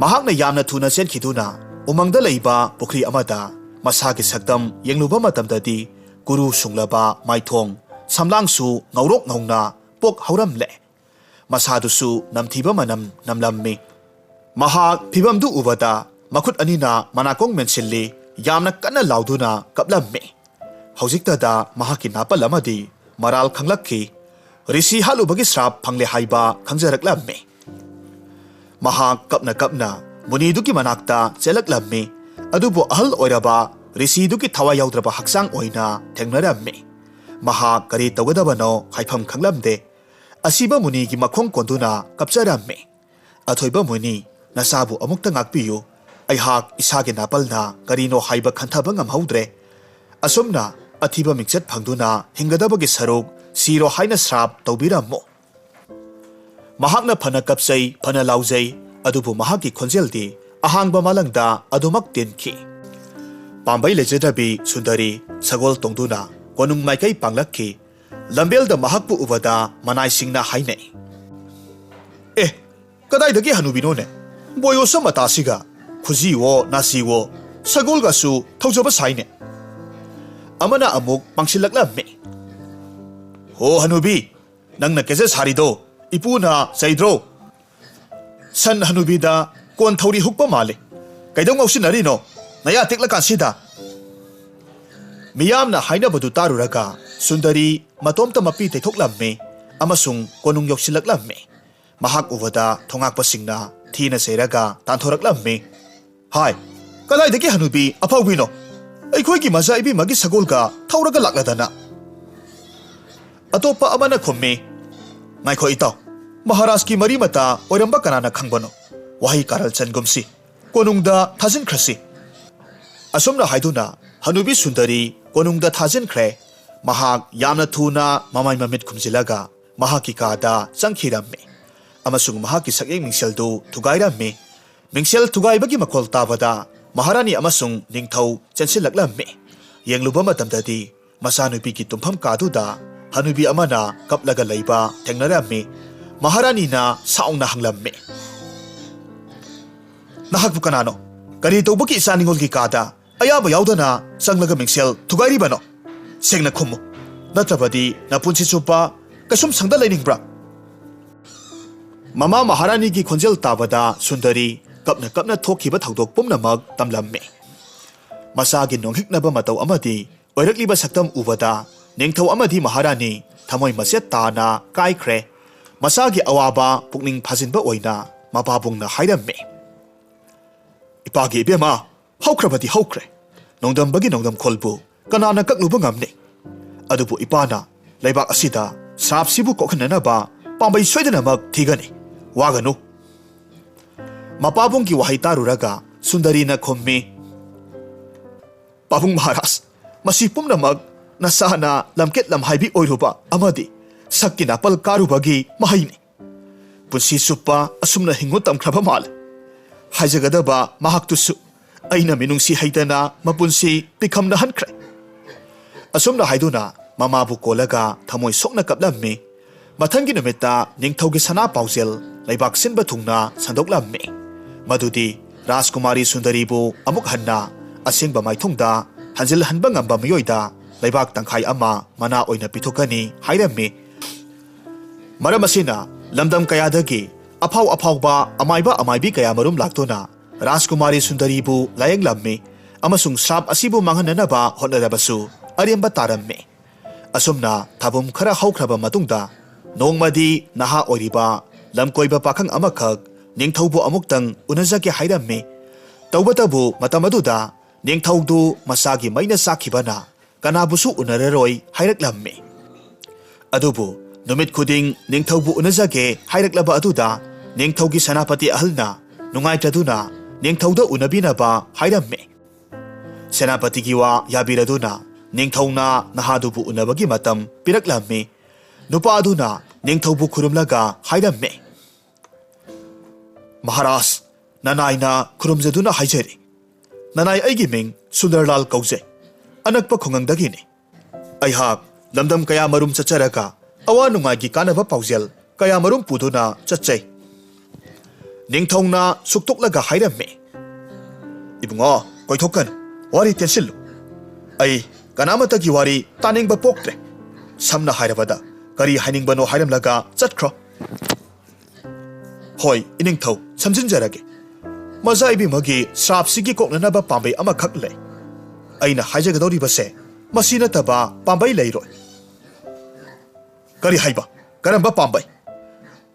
ꯃꯍꯥꯛꯅ ꯌꯥꯝꯅ ꯊꯨꯅ ꯆꯦꯟꯈꯤꯗꯨꯅ ꯎꯃꯪꯗ ꯂꯩꯕ ꯄꯨꯈ꯭ꯔꯤ ꯑꯃꯗ ꯃꯁꯥꯒꯤ ꯁꯛꯇꯝ ꯌꯦꯡꯂꯨꯕ ꯃꯇꯝꯗꯗꯤ ꯀꯨꯔꯨ ꯁꯨꯡꯂꯕ ꯃꯥꯏꯊꯣꯡ, ꯁꯝꯂꯥꯡꯁꯨ ꯉꯧꯔꯣꯛ ꯉꯧꯅ ꯄꯣꯛ ꯍꯧꯔꯝꯂꯦ꯫ ꯃꯁꯥꯗꯨꯁꯨ ꯅꯝꯊꯤꯕ ꯃꯅꯝ ꯅꯝꯂꯝꯃꯤ꯫ ꯃꯍꯥꯛ ꯐꯤꯚꯝꯗꯨ ꯎꯕꯗ ꯃꯈꯨꯠ ꯑꯅꯤꯅ ꯃꯅꯥꯀꯣꯡ ꯃꯦꯟꯁꯤꯜꯂꯤ, ꯌꯥꯝꯅ ꯀꯟꯅ ꯂꯥꯎꯗꯨꯅ ꯀꯞꯂꯝꯃꯤ꯫ ꯍꯧꯖꯤꯛꯇꯗ ꯃꯍꯥꯛꯀꯤ ꯅꯥꯄꯜ ꯑꯃꯗꯤ ꯃꯔꯥꯜ ꯈꯪꯂꯛꯈꯤ꯫ ꯔꯤꯁꯤ ꯍꯥꯠꯂꯨꯕꯒꯤ ꯁ꯭ꯔꯥꯞ ꯐꯪꯂꯦ ꯍꯥꯏꯕ ꯈꯪꯖꯔꯛꯂꯝꯃꯤ꯫ ꯃꯍꯥꯛ ꯀꯞꯅ ꯀꯞꯅ ꯃꯨꯅꯤꯗꯨꯒꯤ ꯃꯅꯥꯛꯇ ꯆꯦꯜꯂꯛꯂꯝꯃꯤ꯫ ꯑꯗꯨꯕꯨ ꯑꯍꯜ ꯑꯣꯏꯔꯕ ꯔꯤꯁꯤꯗꯨꯒꯤ ꯊꯋꯥꯏ ꯌꯥꯎꯗ꯭ꯔꯕ ꯍꯛꯆꯥꯡ ꯑꯣꯏꯅ ꯊꯦꯡꯅꯔꯝꯃꯤ꯫ ꯃꯍꯥꯛ ꯀꯔꯤ ꯇꯧꯒꯗꯕꯅꯣ ꯍꯥꯏꯐꯝ ꯈꯪꯂꯝꯗꯦ꯫ ꯑꯁꯤꯕ ꯃꯨꯅꯤꯒꯤ ꯃꯈꯣꯡ ꯀꯣꯟꯗꯨꯅ ꯀꯞꯆꯔꯝꯃꯤ꯫ "ꯑꯊꯣꯏꯕ ꯃꯨꯅꯤ, ꯅꯆꯥꯕꯨ ꯑꯃꯨꯛꯇ ꯉꯥꯛꯄꯤꯌꯨ꯫ ꯑꯩꯍꯥꯛ ꯏꯁꯥꯒꯤ ꯅꯥꯄꯜꯅ ꯀꯔꯤꯅꯣ ꯍꯥꯏꯕ ꯈꯟꯊꯕ ꯉꯝꯍꯧꯗ꯭ꯔꯦ꯫ ꯑꯁꯨꯝꯅ ꯑꯊꯤꯕ ꯃꯤꯡꯆꯠ ꯐꯪꯗꯨꯅ ꯍꯤꯡꯒꯗꯕꯒꯤ ꯁꯔꯨꯛ ꯁꯤꯔꯣ ꯍꯥꯏꯅ ꯁ꯭ꯔꯥꯞ ꯇꯧꯕꯤꯔꯝꯃꯨ"꯫ ꯃꯍꯥꯛꯅ ꯐꯅ ꯀꯞꯆꯩ, ꯐꯅ ꯂꯥꯎꯖꯩ, ꯑꯗꯨꯕꯨ ꯃꯍꯥꯛꯀꯤ ꯈꯣꯟꯖꯦꯜꯗꯤ ꯑꯍꯥꯡꯕ ꯃꯥꯂꯪꯗ ꯑꯗꯨꯃꯛ ꯇꯤꯟꯈꯤ꯫ ꯄꯥꯝꯕꯩ ꯂꯩꯖꯗꯕꯤ ꯁꯨꯟꯗꯔꯤ ꯁꯒꯣꯜ ꯇꯣꯡꯗꯨꯅ ꯀꯣꯅꯨꯡ ꯃꯥꯏꯀꯩ ꯄꯥꯡꯂꯛꯈꯤ꯫ ꯂꯝꯕꯦꯜꯗ ꯃꯍꯥꯛꯄꯨ ꯎꯕꯗ ꯃꯅꯥꯏꯁꯤꯡꯅ ꯍꯥꯏꯅꯩ, "ꯑꯦ, ꯀꯗꯥꯏꯗꯒꯤ ꯍꯅꯨꯕꯤꯅꯣꯅꯦ? ꯕꯣꯌꯣꯁ ꯃꯇꯥꯁꯤꯒ ꯈꯨꯖꯤꯋꯣ ꯅꯥꯁꯤꯋꯣ ꯁꯒꯣꯜꯒꯁꯨ ꯊꯧꯖꯕ ꯁꯥꯏꯅꯦ"꯫ ꯑꯃꯅ ꯑꯃꯨꯛ ꯄꯥꯡꯁꯤꯜꯂꯛꯂꯝꯃꯤ, "ꯍꯣ ꯍꯅꯨꯕꯤ, ꯅꯪꯅ ꯀꯦꯖ ꯁꯥꯔꯤꯗꯣ ꯏꯄꯨꯅ ꯆꯩꯗ꯭ꯔꯣ? ꯁꯟ ꯍꯅꯨꯕꯤꯗ ꯀꯣꯟ ꯊꯧꯔꯤ ꯍꯨꯛꯄ ꯃꯥꯜꯂꯤ꯫ ꯀꯩꯗꯧ ꯉꯥꯎꯁꯤꯟꯅꯔꯤꯅꯣ? ꯅꯌꯥ ꯇꯦꯛꯂꯀꯥꯟꯁꯤꯗ!" ꯃꯤꯌꯥꯝꯅ ꯍꯥꯏꯅꯕꯗꯨ ꯇꯥꯔꯨꯔꯒ ꯁꯨꯟꯗꯔꯤ ꯃꯇꯣꯝꯇ ꯃꯄꯤ ꯇꯩꯊꯣꯛꯂꯝꯃꯤ ꯑꯃꯁꯨꯡ ꯀꯣꯅꯨꯡ ꯌꯧꯁꯤꯜꯂꯛꯂꯝꯃꯤ꯫ ꯃꯍꯥꯛ ꯎꯕꯗ ꯊꯣꯉꯥꯛꯄꯁꯤꯡꯅ ꯊꯤꯅ ꯆꯩꯔꯒ ꯇꯥꯟꯊꯣꯔꯛꯂꯝꯃꯤ꯫ "ꯍꯥꯏ, ꯀꯗꯥꯏꯗꯒꯤ ꯍꯅꯨꯕꯤ ꯑꯐꯥꯎꯕꯤꯅꯣ? ꯑꯩꯈꯣꯏꯒꯤ ꯃꯆꯥ ꯏꯕꯦꯝꯃꯒꯤ ꯁꯒꯣꯜꯒ ꯊꯧꯔꯒ ꯂꯥꯛꯂꯗꯅ!" ꯑꯇꯣꯞꯄ ꯑꯃꯅ ꯈꯨꯝꯃꯤ, "ꯉꯥꯏꯈꯣ ꯏꯇꯥꯎ, ꯃꯍꯥꯔꯥꯖꯀꯤ ꯃꯔꯤ ꯃꯇꯥ ꯑꯣꯏꯔꯝꯕ ꯀꯅꯥꯅ ꯈꯪꯕꯅꯣ? ꯋꯥꯍꯩ ꯀꯥꯔꯜ ꯆꯟꯒꯨꯝꯁꯤ, ꯀꯣꯅꯨꯡꯗ ꯊꯥꯖꯤꯟꯈ꯭ꯔꯁꯤ꯫" ꯑꯁꯨꯝꯅ ꯍꯥꯏꯗꯨꯅ ꯍꯅꯨꯕꯤ ꯁꯨꯟꯗꯔꯤ ꯀꯣꯅꯨꯡꯗ ꯊꯥꯖꯤꯟꯈ꯭ꯔꯦ꯫ ꯃꯍꯥꯛ ꯌꯥꯝꯅ ꯊꯨꯅ ꯃꯃꯥꯏ ꯃꯃꯤꯠ ꯈꯨꯝꯖꯤꯜꯂꯒ ꯃꯍꯥꯛꯀꯤ ꯀꯥꯗ ꯆꯪꯈꯤꯔꯝꯃꯤ ꯑꯃꯁꯨꯡ ꯃꯍꯥꯛꯀꯤ ꯁꯛꯌꯦꯡ ꯃꯤꯡꯁꯦꯜꯗꯨ ꯊꯨꯒꯥꯏꯔꯝꯃꯤ꯫ ꯃꯤꯡꯁꯦꯜ ꯊꯨꯒꯥꯏꯕꯒꯤ ꯃꯈꯣꯜ ꯇꯥꯕꯗ ꯃꯍꯥꯔꯥꯅꯤ ꯑꯃꯁꯨꯡ ꯅꯤꯡꯊꯧ ꯆꯦꯟꯁꯤꯜꯂꯛꯂꯝꯃꯤ꯫ ꯌꯦꯡꯂꯨꯕ ꯃꯇꯝꯗꯗꯤ ꯃꯆꯥꯅꯨꯄꯤꯒꯤ ꯇꯨꯝꯐꯝ ꯀꯥꯗꯨꯗ ꯍꯅꯨꯕꯤ ꯑꯃꯅ ꯀꯞꯂꯒ ꯂꯩꯕ ꯊꯦꯡꯅꯔꯝꯃꯤ꯫ ꯃꯍꯥꯔꯥꯅꯤꯅ ꯁꯥꯎꯅ ꯍꯪꯂꯝꯃꯤ, "ꯅꯍꯥꯛꯄꯨ ꯀꯅꯥꯅꯣ? ꯀꯔꯤ ꯇꯧꯕꯒꯤ ꯏꯆꯥ ꯅꯤꯉꯣꯜꯒꯤ ꯀꯥꯗ ꯑꯌꯥꯕ ꯌꯥꯎꯗꯅ ꯆꯪꯂꯒ ꯃꯤꯡꯁꯦꯜ ꯊꯨꯒꯥꯏꯔꯤꯕꯅꯣ? ꯁꯦꯡꯅ ꯈꯨꯝꯃꯨ, ꯅꯠꯇ꯭ꯔꯕꯗꯤ ꯅꯄꯨꯟꯁꯤ ꯆꯨꯞꯄ ꯀꯩꯁꯨꯝ ꯁꯪꯗ ꯂꯩꯅꯤꯡꯕ꯭ꯔꯥ?" ꯃꯃꯥ ꯃꯍꯥꯔꯥꯅꯤꯒꯤ ꯈꯣꯟꯖꯦꯜ ꯇꯥꯕꯗ ꯁꯨꯟꯗꯔꯤ ꯀꯞꯅ ꯀꯞꯅ ꯊꯣꯛꯈꯤꯕ ꯊꯧꯗꯣꯛ ꯄꯨꯝꯅꯃꯛ ꯇꯝꯂꯝꯃꯤ꯫ ꯃꯆꯥꯒꯤ ꯅꯣꯡꯍꯤꯛꯅꯕ ꯃꯇꯧ ꯑꯃꯗꯤ ꯑꯣꯏꯔꯛꯂꯤꯕ ꯁꯛꯇꯝ ꯎꯕꯗ ꯅꯤꯡꯊꯧ ꯑꯃꯗꯤ ꯃꯍꯥꯔꯥꯅꯤ ꯊꯃꯣꯏ ꯃꯆꯦꯠ ꯇꯥꯅ ꯀꯥꯏꯈ꯭ꯔꯦ꯫ ꯃꯆꯥꯒꯤ ꯑꯋꯥꯕ ꯄꯨꯛꯅꯤꯡ ꯐꯥꯖꯤꯟꯕ ꯑꯣꯏꯅ ꯃꯄꯥꯕꯨꯡꯅ ꯍꯥꯏꯔꯝꯃꯤ, "ꯏꯄꯥꯒꯤ ꯏꯕꯦꯝꯃ, ꯍꯧꯈ꯭ꯔꯕꯗꯤ ꯍꯧꯈ꯭ꯔꯦ꯫ ꯅꯣꯡꯗꯝꯕꯒꯤ ꯅꯣꯡꯗꯝꯈꯣꯜꯕꯨ ꯀꯅꯥꯅ ꯀꯛꯂꯨꯕ ꯉꯝꯅꯤ? ꯑꯗꯨꯕꯨ ꯏꯄꯥꯅ ꯂꯩꯕꯥꯛ ꯑꯁꯤꯗ ꯁ꯭ꯔꯥꯞꯁꯤꯕꯨ ꯀꯣꯛꯍꯟꯅꯅꯕ ꯄꯥꯝꯕꯩ ꯁꯣꯏꯗꯅꯃꯛ ꯊꯤꯒꯅꯤ꯫ ꯋꯥꯒꯅꯨ꯫" ꯃꯄꯥꯕꯨꯡꯒꯤ ꯋꯥꯍꯩ ꯇꯥꯔꯨꯔꯒ ꯁꯨꯟꯗꯔꯤꯅ ꯈꯨꯝꯃꯤ, "ꯄꯥꯕꯨꯡ ꯃꯍꯥꯔꯥꯖ, ꯃꯁꯤ ꯄꯨꯝꯅꯃꯛ ꯅꯁꯥꯅ ꯂꯝꯀꯦꯠ ꯂꯝꯍꯥꯏꯕꯤ ꯑꯣꯏꯔꯨꯕ ꯑꯃꯗꯤ ꯁꯛꯀꯤ ꯅꯥꯄꯜ ꯀꯥꯔꯨꯕꯒꯤ ꯃꯍꯩꯅꯤ꯫ ꯄꯨꯟꯁꯤ ꯆꯨꯞꯄ ꯑꯁꯨꯝꯅ ꯍꯤꯡꯉꯨ ꯇꯝꯈ꯭ꯔꯕ ꯃꯥꯜꯂꯦ꯫ ꯍꯥꯏꯖꯒꯗꯕ ꯃꯍꯥꯛꯇꯨꯁꯨ ꯑꯩꯅ ꯃꯤꯅꯨꯡꯁꯤ ꯍꯩꯇꯅ ꯃꯄꯨꯟꯁꯤ ꯄꯤꯈꯝꯅꯍꯟꯈ꯭ꯔꯦ꯫" ꯑꯁꯨꯝꯅ ꯍꯥꯏꯗꯨꯅ ꯃꯃꯥꯕꯨ ꯀꯣꯜꯂꯒ ꯊꯃꯣꯏ ꯁꯣꯛꯅ ꯀꯞꯂꯝꯃꯤ꯫ ꯃꯊꯪꯒꯤ ꯅꯨꯃꯤꯠꯇ ꯅꯤꯡꯊꯧꯒꯤ ꯁꯅꯥ ꯄꯥꯎꯖꯦꯜ ꯂꯩꯕꯥꯛ ꯁꯤꯟꯕ ꯊꯨꯡꯅ ꯁꯟꯗꯣꯛꯂꯝꯃꯤ, ꯃꯗꯨꯗꯤ ꯔꯥꯖꯀꯨꯃꯥꯔꯤ ꯁꯨꯟꯗꯔꯤꯕꯨ ꯑꯃꯨꯛ ꯍꯟꯅ ꯑꯁꯦꯡꯕ ꯃꯥꯏꯊꯣꯡꯗ ꯍꯟꯖꯤꯜꯍꯟꯕ ꯉꯝꯕ ꯃꯤꯑꯣꯏꯗ ꯂꯩꯕꯥꯛ ꯇꯪꯈꯥꯏ ꯑꯃ ꯃꯅꯥ ꯑꯣꯏꯅ ꯄꯤꯊꯣꯛꯀꯅꯤ ꯍꯥꯏꯔꯝꯃꯤ꯫ ꯃꯔꯝ ꯑꯁꯤꯅ ꯂꯝꯗꯝ ꯀꯌꯥꯗꯒꯤ ꯑꯐꯥꯎ ꯑꯐꯥꯎꯕ ꯑꯃꯥꯏꯕ ꯑꯃꯥꯏꯕꯤ ꯀꯌꯥꯃꯔꯨꯝ ꯂꯥꯛꯇꯨꯅ ꯔꯥꯖꯀꯨꯃꯥꯔꯤ ꯁꯨꯟꯗꯔꯤꯕꯨ ꯂꯥꯌꯦꯡꯂꯝꯃꯤ ꯑꯃꯁꯨꯡ ꯁ꯭ꯔꯥꯞ ꯑꯁꯤꯕꯨ ꯃꯥꯡꯍꯟꯅꯅꯕ ꯍꯣꯠꯅꯔꯕꯁꯨ ꯑꯔꯦꯝꯕ ꯇꯥꯔꯝꯃꯤ꯫ ꯑꯁꯨꯝꯅ ꯊꯥꯕꯨꯝ ꯈꯔ ꯍꯧꯈ꯭ꯔꯕ ꯃꯇꯨꯡꯗ ꯅꯣꯡꯃꯗꯤ ꯅꯍꯥ ꯑꯣꯏꯔꯤꯕ ꯂꯝꯀꯣꯏꯕ ꯄꯥꯈꯪ ꯑꯃꯈꯛ ꯅꯤꯡꯊꯧꯕꯨ ꯑꯃꯨꯛꯇꯪ ꯎꯅꯖꯒꯦ ꯍꯥꯏꯔꯝꯃꯤ꯫ ꯇꯧꯕꯇꯕꯨ ꯃꯇꯝ ꯑꯗꯨꯗ ꯅꯤꯡꯊꯧꯗꯨ ꯃꯁꯥꯒꯤ ꯃꯩꯅ ꯆꯥꯛꯈꯤꯕꯅ ꯀꯅꯥꯕꯨꯁꯨ ꯎꯅꯔꯔꯣꯏ ꯍꯥꯏꯔꯛꯂꯝꯃꯤ꯫ ꯑꯗꯨꯕꯨ ꯅꯨꯃꯤꯠ ꯈꯨꯗꯤꯡ ꯅꯤꯡꯊꯧꯕꯨ ꯎꯅꯖꯒꯦ ꯍꯥꯏꯔꯛꯂꯕ ꯑꯗꯨꯗ ꯅꯤꯡꯊꯧꯒꯤ ꯁꯦꯅꯥꯄꯇꯤ ꯑꯍꯜꯅ ꯅꯨꯡꯉꯥꯏꯇꯗꯨꯅ ꯅꯤꯡꯊꯧꯗ ꯎꯅꯕꯤꯅꯕ ꯍꯥꯏꯔꯝꯃꯤ꯫ ꯁꯦꯅꯥꯄꯇꯤꯒꯤ ꯋꯥ ꯌꯥꯕꯤꯔꯗꯨꯅ ꯅꯤꯡꯊꯧꯅ ꯅꯍꯥꯗꯨꯕꯨ ꯎꯅꯕꯒꯤ ꯃꯇꯝ ꯄꯤꯔꯛꯂꯝꯃꯤ꯫ ꯅꯨꯄꯥ ꯑꯗꯨꯅ ꯅꯤꯡꯊꯧꯕꯨ ꯈꯨꯔꯨꯝꯂꯒ ꯍꯥꯏꯔꯝꯃꯤ, "ꯃꯍꯥꯔꯥꯖ, ꯅꯅꯥꯏꯅ ꯈꯨꯔꯨꯝꯖꯗꯨꯅ ꯍꯥꯏꯖꯔꯤ꯫ ꯅꯅꯥꯏ ꯑꯩꯒꯤ ꯃꯤꯡ ꯁꯨꯟꯗꯔꯂꯥꯜ ꯀꯧꯖꯩ꯫ ꯑꯅꯛꯄ ꯈꯨꯡꯒꯪꯗꯒꯤꯅꯤ꯫ ꯑꯩꯍꯥꯛ ꯂꯝꯗꯝ ꯀꯌꯥ ꯃꯔꯨꯝ ꯆꯠꯆꯔꯒ ꯑꯋꯥ ꯅꯨꯡꯉꯥꯏꯒꯤ ꯀꯥꯟꯅꯕ ꯄꯥꯎꯖꯦꯜ ꯀꯌꯥ ꯃꯔꯨꯝ ꯄꯨꯗꯨꯅ ꯆꯠꯆꯩ꯫" ꯅꯤꯡꯊꯧꯅ ꯁꯨꯛꯇꯣꯛꯂꯒ ꯍꯥꯏꯔꯝꯃꯤ, "ꯏꯕꯨꯡꯉꯣ, ꯀꯣꯏꯊꯣꯛꯀꯅꯨ, ꯋꯥꯔꯤ ꯇꯦꯟꯁꯤꯜꯂꯨ꯫ ꯑꯩ ꯀꯅꯥꯃꯠꯇꯒꯤ ꯋꯥꯔꯤ ꯇꯥꯅꯤꯡꯕ ꯄꯣꯛꯇ꯭ꯔꯦ꯫ ꯁꯝꯅ ꯍꯥꯏꯔꯕꯗ, ꯀꯔꯤ ꯍꯥꯏꯅꯤꯡꯕꯅꯣ ꯍꯥꯏꯔꯝꯂꯒ ꯆꯠꯈ꯭ꯔꯣ꯫" "ꯍꯣꯏ, ꯏꯅꯤꯡꯊꯧ, ꯁꯝꯖꯤꯟꯖꯔꯒꯦ꯫ ꯃꯆꯥ ꯏꯕꯦꯝꯃꯒꯤ ꯁ꯭ꯔꯥꯞꯁꯤꯒꯤ ꯀꯣꯛꯅꯅꯕ ꯄꯥꯝꯕꯩ ꯑꯃꯈꯛ ꯂꯩ꯫ ꯑꯩꯅ ꯍꯥꯏꯖꯒꯗꯧꯔꯤꯕꯁꯦ ꯃꯁꯤ ꯅꯠꯇꯕ ꯄꯥꯝꯕꯩ ꯂꯩꯔꯣꯏ꯫" "ꯀꯔꯤ ꯍꯥꯏꯕ? ꯀꯔꯝꯕ ꯄꯥꯝꯕꯩ?"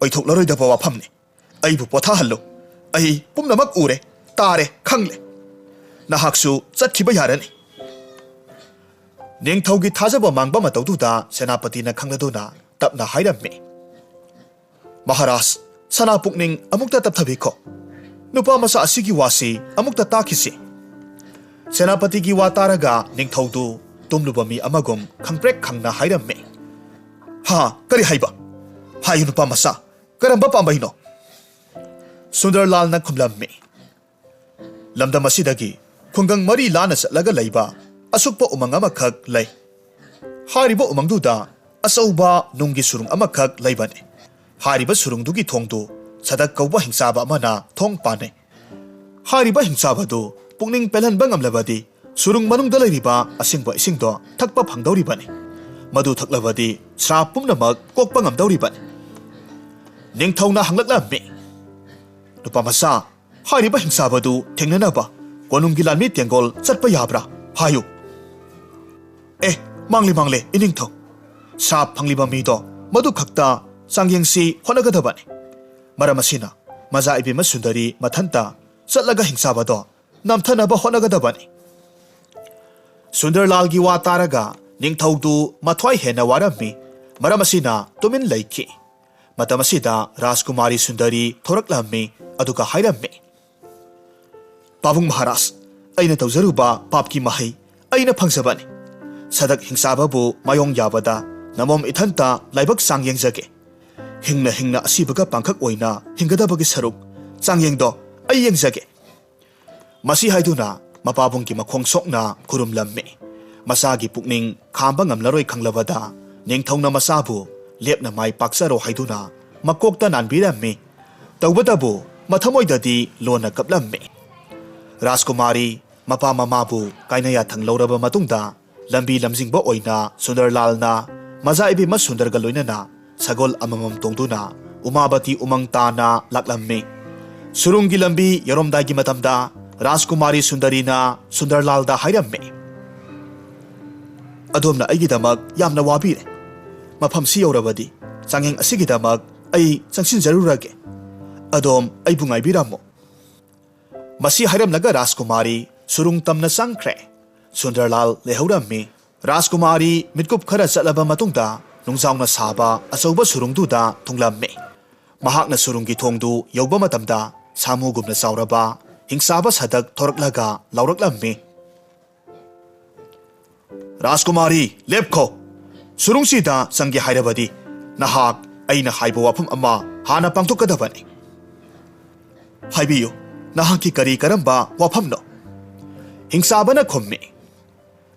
"ꯑꯣꯏꯊꯣꯛꯂꯔꯣꯏꯗꯕ ꯋꯥꯐꯝꯅꯤ꯫ ꯑꯩꯕꯨ ꯄꯣꯊꯥꯍꯜꯂꯨ꯫ ꯑꯩ ꯄꯨꯝꯅꯃꯛ ꯎꯔꯦ, ꯇꯥꯔꯦ, ꯈꯪꯂꯦ꯫ ꯅꯍꯥꯛꯁꯨ ꯆꯠꯈꯤꯕ ꯌꯥꯔꯅꯤ꯫" ꯅꯤꯡꯊꯧꯒꯤ ꯊꯥꯖꯕ ꯃꯥꯡꯕ ꯃꯇꯧꯗꯨꯗ ꯁꯦꯅꯥꯄꯇꯤꯅ ꯈꯪꯂꯗꯨꯅ ꯇꯞꯅ ꯍꯥꯏꯔꯝꯃꯤ, "ꯃꯍꯥꯔꯥꯖ, ꯁꯅꯥ ꯄꯨꯛꯅꯤꯡ ꯑꯃꯨꯛꯇ ꯇꯞꯊꯕꯤꯈꯣ꯫ ꯅꯨꯄꯥ ꯃꯆꯥ ꯑꯁꯤꯒꯤ ꯋꯥꯁꯤ ꯑꯃꯨꯛꯇ ꯇꯥꯈꯤꯁꯤ꯫" ꯁꯦꯅꯥꯄꯇꯤꯒꯤ ꯋꯥ ꯇꯥꯔꯒ ꯅꯤꯡꯊꯧꯗꯨ ꯇꯨꯝꯂꯨꯕ ꯃꯤ ꯑꯃꯒꯨꯝ ꯈꯪꯄ꯭ꯔꯦꯛ ꯈꯪꯅ ꯍꯥꯏꯔꯝꯃꯤ, "ꯍꯥ, ꯀꯔꯤ ꯍꯥꯏꯕ? ꯍꯥꯏꯌꯨ, ꯅꯨꯄꯥ ꯃꯆꯥ, ꯀꯔꯝꯕ ꯄꯥꯝꯕꯩꯅꯣ?" ꯁꯨꯟꯗꯔꯂꯥꯜꯅ ꯈꯨꯝꯂꯝꯃꯤ, "ꯂꯝꯗꯝ ꯑꯁꯤꯗꯒꯤ ꯈꯨꯡꯒꯪ ꯃꯔꯤ ꯂꯥꯟꯅ ꯆꯠꯂꯒ ꯂꯩꯕ ꯑꯁꯨꯛꯄ ꯎꯃꯪ ꯑꯃꯈꯛ ꯂꯩ꯫ ꯍꯥꯏꯔꯤꯕ ꯎꯃꯪꯗꯨꯗ ꯑꯆꯧꯕ ꯅꯨꯡꯒꯤ ꯁꯨꯔꯨꯡ ꯑꯃꯈꯛ ꯂꯩꯕꯅꯤ꯫ ꯍꯥꯏꯔꯤꯕ ꯁꯨꯔꯨꯡꯗꯨꯒꯤ ꯊꯣꯡꯗꯨ ꯁꯗꯛ ꯀꯧꯕ ꯍꯤꯡꯆꯥꯕ ꯑꯃꯅ ꯊꯣꯡ ꯄꯥꯟꯅꯩ꯫ ꯍꯥꯏꯔꯤꯕ ꯍꯤꯡꯆꯥꯕꯗꯨ ꯄꯨꯛꯅꯤꯡ ꯄꯦꯜꯍꯟꯕ ꯉꯝꯂꯕꯗꯤ ꯁꯨꯔꯨꯡ ꯃꯅꯨꯡꯗ ꯂꯩꯔꯤꯕ ꯑꯁꯦꯡꯕ ꯏꯁꯤꯡꯗꯣ ꯊꯛꯄ ꯐꯪꯗꯧꯔꯤꯕꯅꯤ꯫ ꯃꯗꯨ ꯊꯛꯂꯕꯗꯤ ꯁ꯭ꯔꯥꯞ ꯄꯨꯝꯅꯃꯛ ꯀꯣꯛꯄ ꯉꯝꯗꯧꯔꯤꯕꯅꯤ꯫" ꯅꯤꯡꯊꯧꯅ ꯍꯪꯂꯛꯂꯝꯃꯤ, "ꯅꯨꯄꯥ ꯃꯆꯥ, ꯍꯥꯏꯔꯤꯕ ꯍꯤꯡꯆꯥꯕꯗꯨ ꯊꯦꯡꯅꯅꯕ ꯀꯣꯅꯨꯡꯒꯤ ꯂꯥꯟꯃꯤ ꯇꯦꯡꯒꯣꯜ ꯆꯠꯄ ꯌꯥꯕ꯭ꯔꯥ? ꯍꯥꯏꯌꯨ꯫" "ꯑꯦ, ꯃꯥꯡꯂꯦ, ꯃꯥꯡꯂꯦ, ꯏꯅꯤꯡꯊꯧ꯫ ꯁꯥꯞ ꯐꯪꯂꯤꯕ ꯃꯤꯗꯣ ꯃꯗꯨ ꯈꯛꯇ ꯆꯥꯡꯌꯦꯡꯁꯤ ꯍꯣꯠꯅꯒꯗꯕꯅꯤ꯫ ꯃꯔꯝ ꯑꯁꯤꯅ ꯃꯆꯥ ꯏꯕꯦꯝꯃ ꯁꯨꯟꯗꯔꯤ ꯃꯊꯟꯇ ꯆꯠꯂꯒ ꯍꯤꯡꯆꯥꯕꯗꯣ ꯅꯝꯊꯅꯕ ꯍꯣꯠꯅꯒꯗꯕꯅꯤ꯫" ꯁꯨꯟꯗꯔꯂꯥꯜꯒꯤ ꯋꯥ ꯇꯥꯔꯒ ꯅꯤꯡꯊꯧꯗꯨ ꯃꯊ꯭ꯋꯥꯏ ꯍꯦꯟꯅ ꯋꯥꯔꯝꯃꯤ꯫ ꯃꯔꯝ ꯑꯁꯤꯅ ꯇꯨꯃꯤꯟ ꯂꯩꯈꯤ꯫ ꯃꯇꯝ ꯑꯁꯤꯗ ꯔꯥꯖꯀꯨꯃꯥꯔꯤ ꯁꯨꯟꯗꯔꯤ ꯊꯣꯔꯛꯂꯝꯃꯤ, ꯑꯗꯨꯒ ꯍꯥꯏꯔꯝꯃꯤ, "ꯄꯥꯕꯨꯡ ꯃꯍꯥꯔꯥꯖ, ꯑꯩꯅ ꯇꯧꯖꯔꯨꯕ ꯄꯥꯞꯀꯤ ꯃꯍꯩ ꯑꯩꯅ ꯐꯪꯖꯕꯅꯤ꯫ ꯁꯗꯛ ꯍꯤꯡꯆꯥꯕꯕꯨ ꯃꯥꯌꯣꯡ ꯌꯥꯕꯗ ꯅꯃꯣꯝ ꯏꯊꯟꯇ ꯂꯥꯏꯕꯛ ꯆꯥꯡ ꯌꯦꯡꯖꯒꯦ꯫ ꯍꯤꯡꯅ ꯍꯤꯡꯅ ꯑꯁꯤꯕꯒ ꯄꯥꯡꯈꯛ ꯑꯣꯏꯅ ꯍꯤꯡꯒꯗꯕꯒꯤ ꯁꯔꯨꯛ ꯆꯥꯡꯌꯦꯡꯗꯣ ꯑꯩ ꯌꯦꯡꯖꯒꯦ꯫" ꯃꯁꯤ ꯍꯥꯏꯗꯨꯅ ꯃꯄꯥꯕꯨꯡꯒꯤ ꯃꯈꯣꯡ ꯁꯣꯛꯅ ꯈꯨꯔꯨꯝꯂꯝꯃꯤ꯫ ꯃꯆꯥꯒꯤ ꯄꯨꯛꯅꯤꯡ ꯈꯥꯝꯕ ꯉꯝꯂꯔꯣꯏ ꯈꯪꯂꯕꯗ ꯅꯤꯡꯊꯧꯅ ꯃꯆꯥꯕꯨ ꯂꯦꯞꯅ ꯃꯥꯏ ꯄꯥꯛꯆꯔꯣ ꯍꯥꯏꯗꯨꯅ ꯃꯀꯣꯛꯇ ꯅꯥꯟꯕꯤꯔꯝꯃꯤ꯫ ꯇꯧꯕꯇꯕꯨ ꯃꯊꯃꯣꯏꯗꯗꯤ ꯂꯣꯟꯅ ꯀꯞꯂꯝꯃꯤ꯫ ꯔꯥꯖꯀꯨꯃꯥꯔꯤ ꯃꯄꯥ ꯃꯃꯥꯕꯨ ꯀꯥꯏꯅ ꯌꯥꯊꯪ ꯂꯧꯔꯕ ꯃꯇꯨꯡꯗ ꯂꯝꯕꯤ ꯂꯝꯖꯤꯡꯕ ꯑꯣꯏꯅ ꯁꯨꯟꯗꯔꯂꯥꯜꯅ ꯃꯆꯥ ꯏꯕꯦꯝꯃ ꯁꯨꯟꯗꯔꯒ ꯂꯣꯏꯅꯅ ꯁꯒꯣꯜ ꯑꯃꯃꯝ ꯇꯣꯡꯗꯨꯅ ꯎꯃꯥꯕꯇꯤ ꯎꯃꯪ ꯇꯥꯅ ꯂꯥꯛꯂꯝꯃꯤ꯫ ꯁꯨꯔꯨꯡꯒꯤ ꯂꯝꯕꯤ ꯌꯧꯔꯝꯗꯥꯏꯒꯤ ꯃꯇꯝꯗ ꯔꯥꯖꯀꯨꯃꯥꯔꯤ ꯁꯨꯟꯗꯔꯤꯅ ꯁꯨꯟꯗꯔꯂꯥꯜꯗ ꯍꯥꯏꯔꯝꯃꯤ, "ꯑꯗꯣꯝꯅ ꯑꯩꯒꯤꯗꯃꯛ ꯌꯥꯝꯅ ꯋꯥꯕꯤꯔꯦ꯫ ꯃꯐꯝꯁꯤ ꯌꯧꯔꯕꯗꯤ ꯆꯥꯡꯌꯦꯡ ꯑꯁꯤꯒꯤꯗꯃꯛ ꯑꯩ ꯆꯪꯁꯤꯟꯖꯔꯨꯔꯒꯦ꯫ ꯑꯗꯣꯝ ꯑꯩꯕꯨ ꯉꯥꯏꯕꯤꯔꯝꯃꯨ꯫" ꯃꯁꯤ ꯍꯥꯏꯔꯝꯂꯒ ꯔꯥꯖꯀꯨꯃꯥꯔꯤ ꯁꯨꯔꯨꯡ ꯇꯝꯅ ꯆꯪꯈ꯭ꯔꯦ꯫ ꯁꯨꯟꯗꯔꯂꯥꯜ ꯂꯩꯍꯧꯔꯝꯃꯤ꯫ ꯔꯥꯖꯀꯨꯃꯥꯔꯤ ꯃꯤꯠꯀꯨꯞ ꯈꯔ ꯆꯠꯂꯕ ꯃꯇꯨꯡꯗ ꯅꯨꯡꯖꯥꯎꯅ ꯁꯥꯕ ꯑꯆꯧꯕ ꯁꯨꯔꯨꯡꯗꯨꯗ ꯊꯨꯡꯂꯝꯃꯤ꯫ ꯃꯍꯥꯛꯅ ꯁꯨꯔꯨꯡꯒꯤ ꯊꯣꯡꯗꯨ ꯌꯧꯕ ꯃꯇꯝꯗ ꯁꯥꯃꯨꯒꯨꯝꯅ ꯆꯥꯎꯔꯕ ꯍꯤꯡꯆꯥꯕ ꯁꯗꯛ ꯊꯣꯔꯛꯂꯒ ꯂꯥꯎꯔꯛꯂꯝꯃꯤ, "ꯔꯥꯖꯀꯨꯃꯥꯔꯤ, ꯂꯦꯞꯈꯣ꯫ ꯁꯨꯔꯨꯡꯁꯤꯗ ꯆꯪꯒꯦ ꯍꯥꯏꯔꯕꯗꯤ ꯅꯍꯥꯛ ꯑꯩꯅ ꯍꯥꯏꯕ ꯋꯥꯐꯝ ꯑꯃ ꯍꯥꯟꯅ ꯄꯥꯡꯊꯣꯛꯀꯗꯕꯅꯤ꯫" "ꯍꯥꯏꯕꯤꯌꯨ, ꯅꯍꯥꯛꯀꯤ ꯀꯔꯤ ꯀꯔꯝꯕ ꯋꯥꯐꯝꯅꯣ?" ꯍꯤꯡꯆꯥꯕꯅ ꯈꯨꯝꯃꯤ,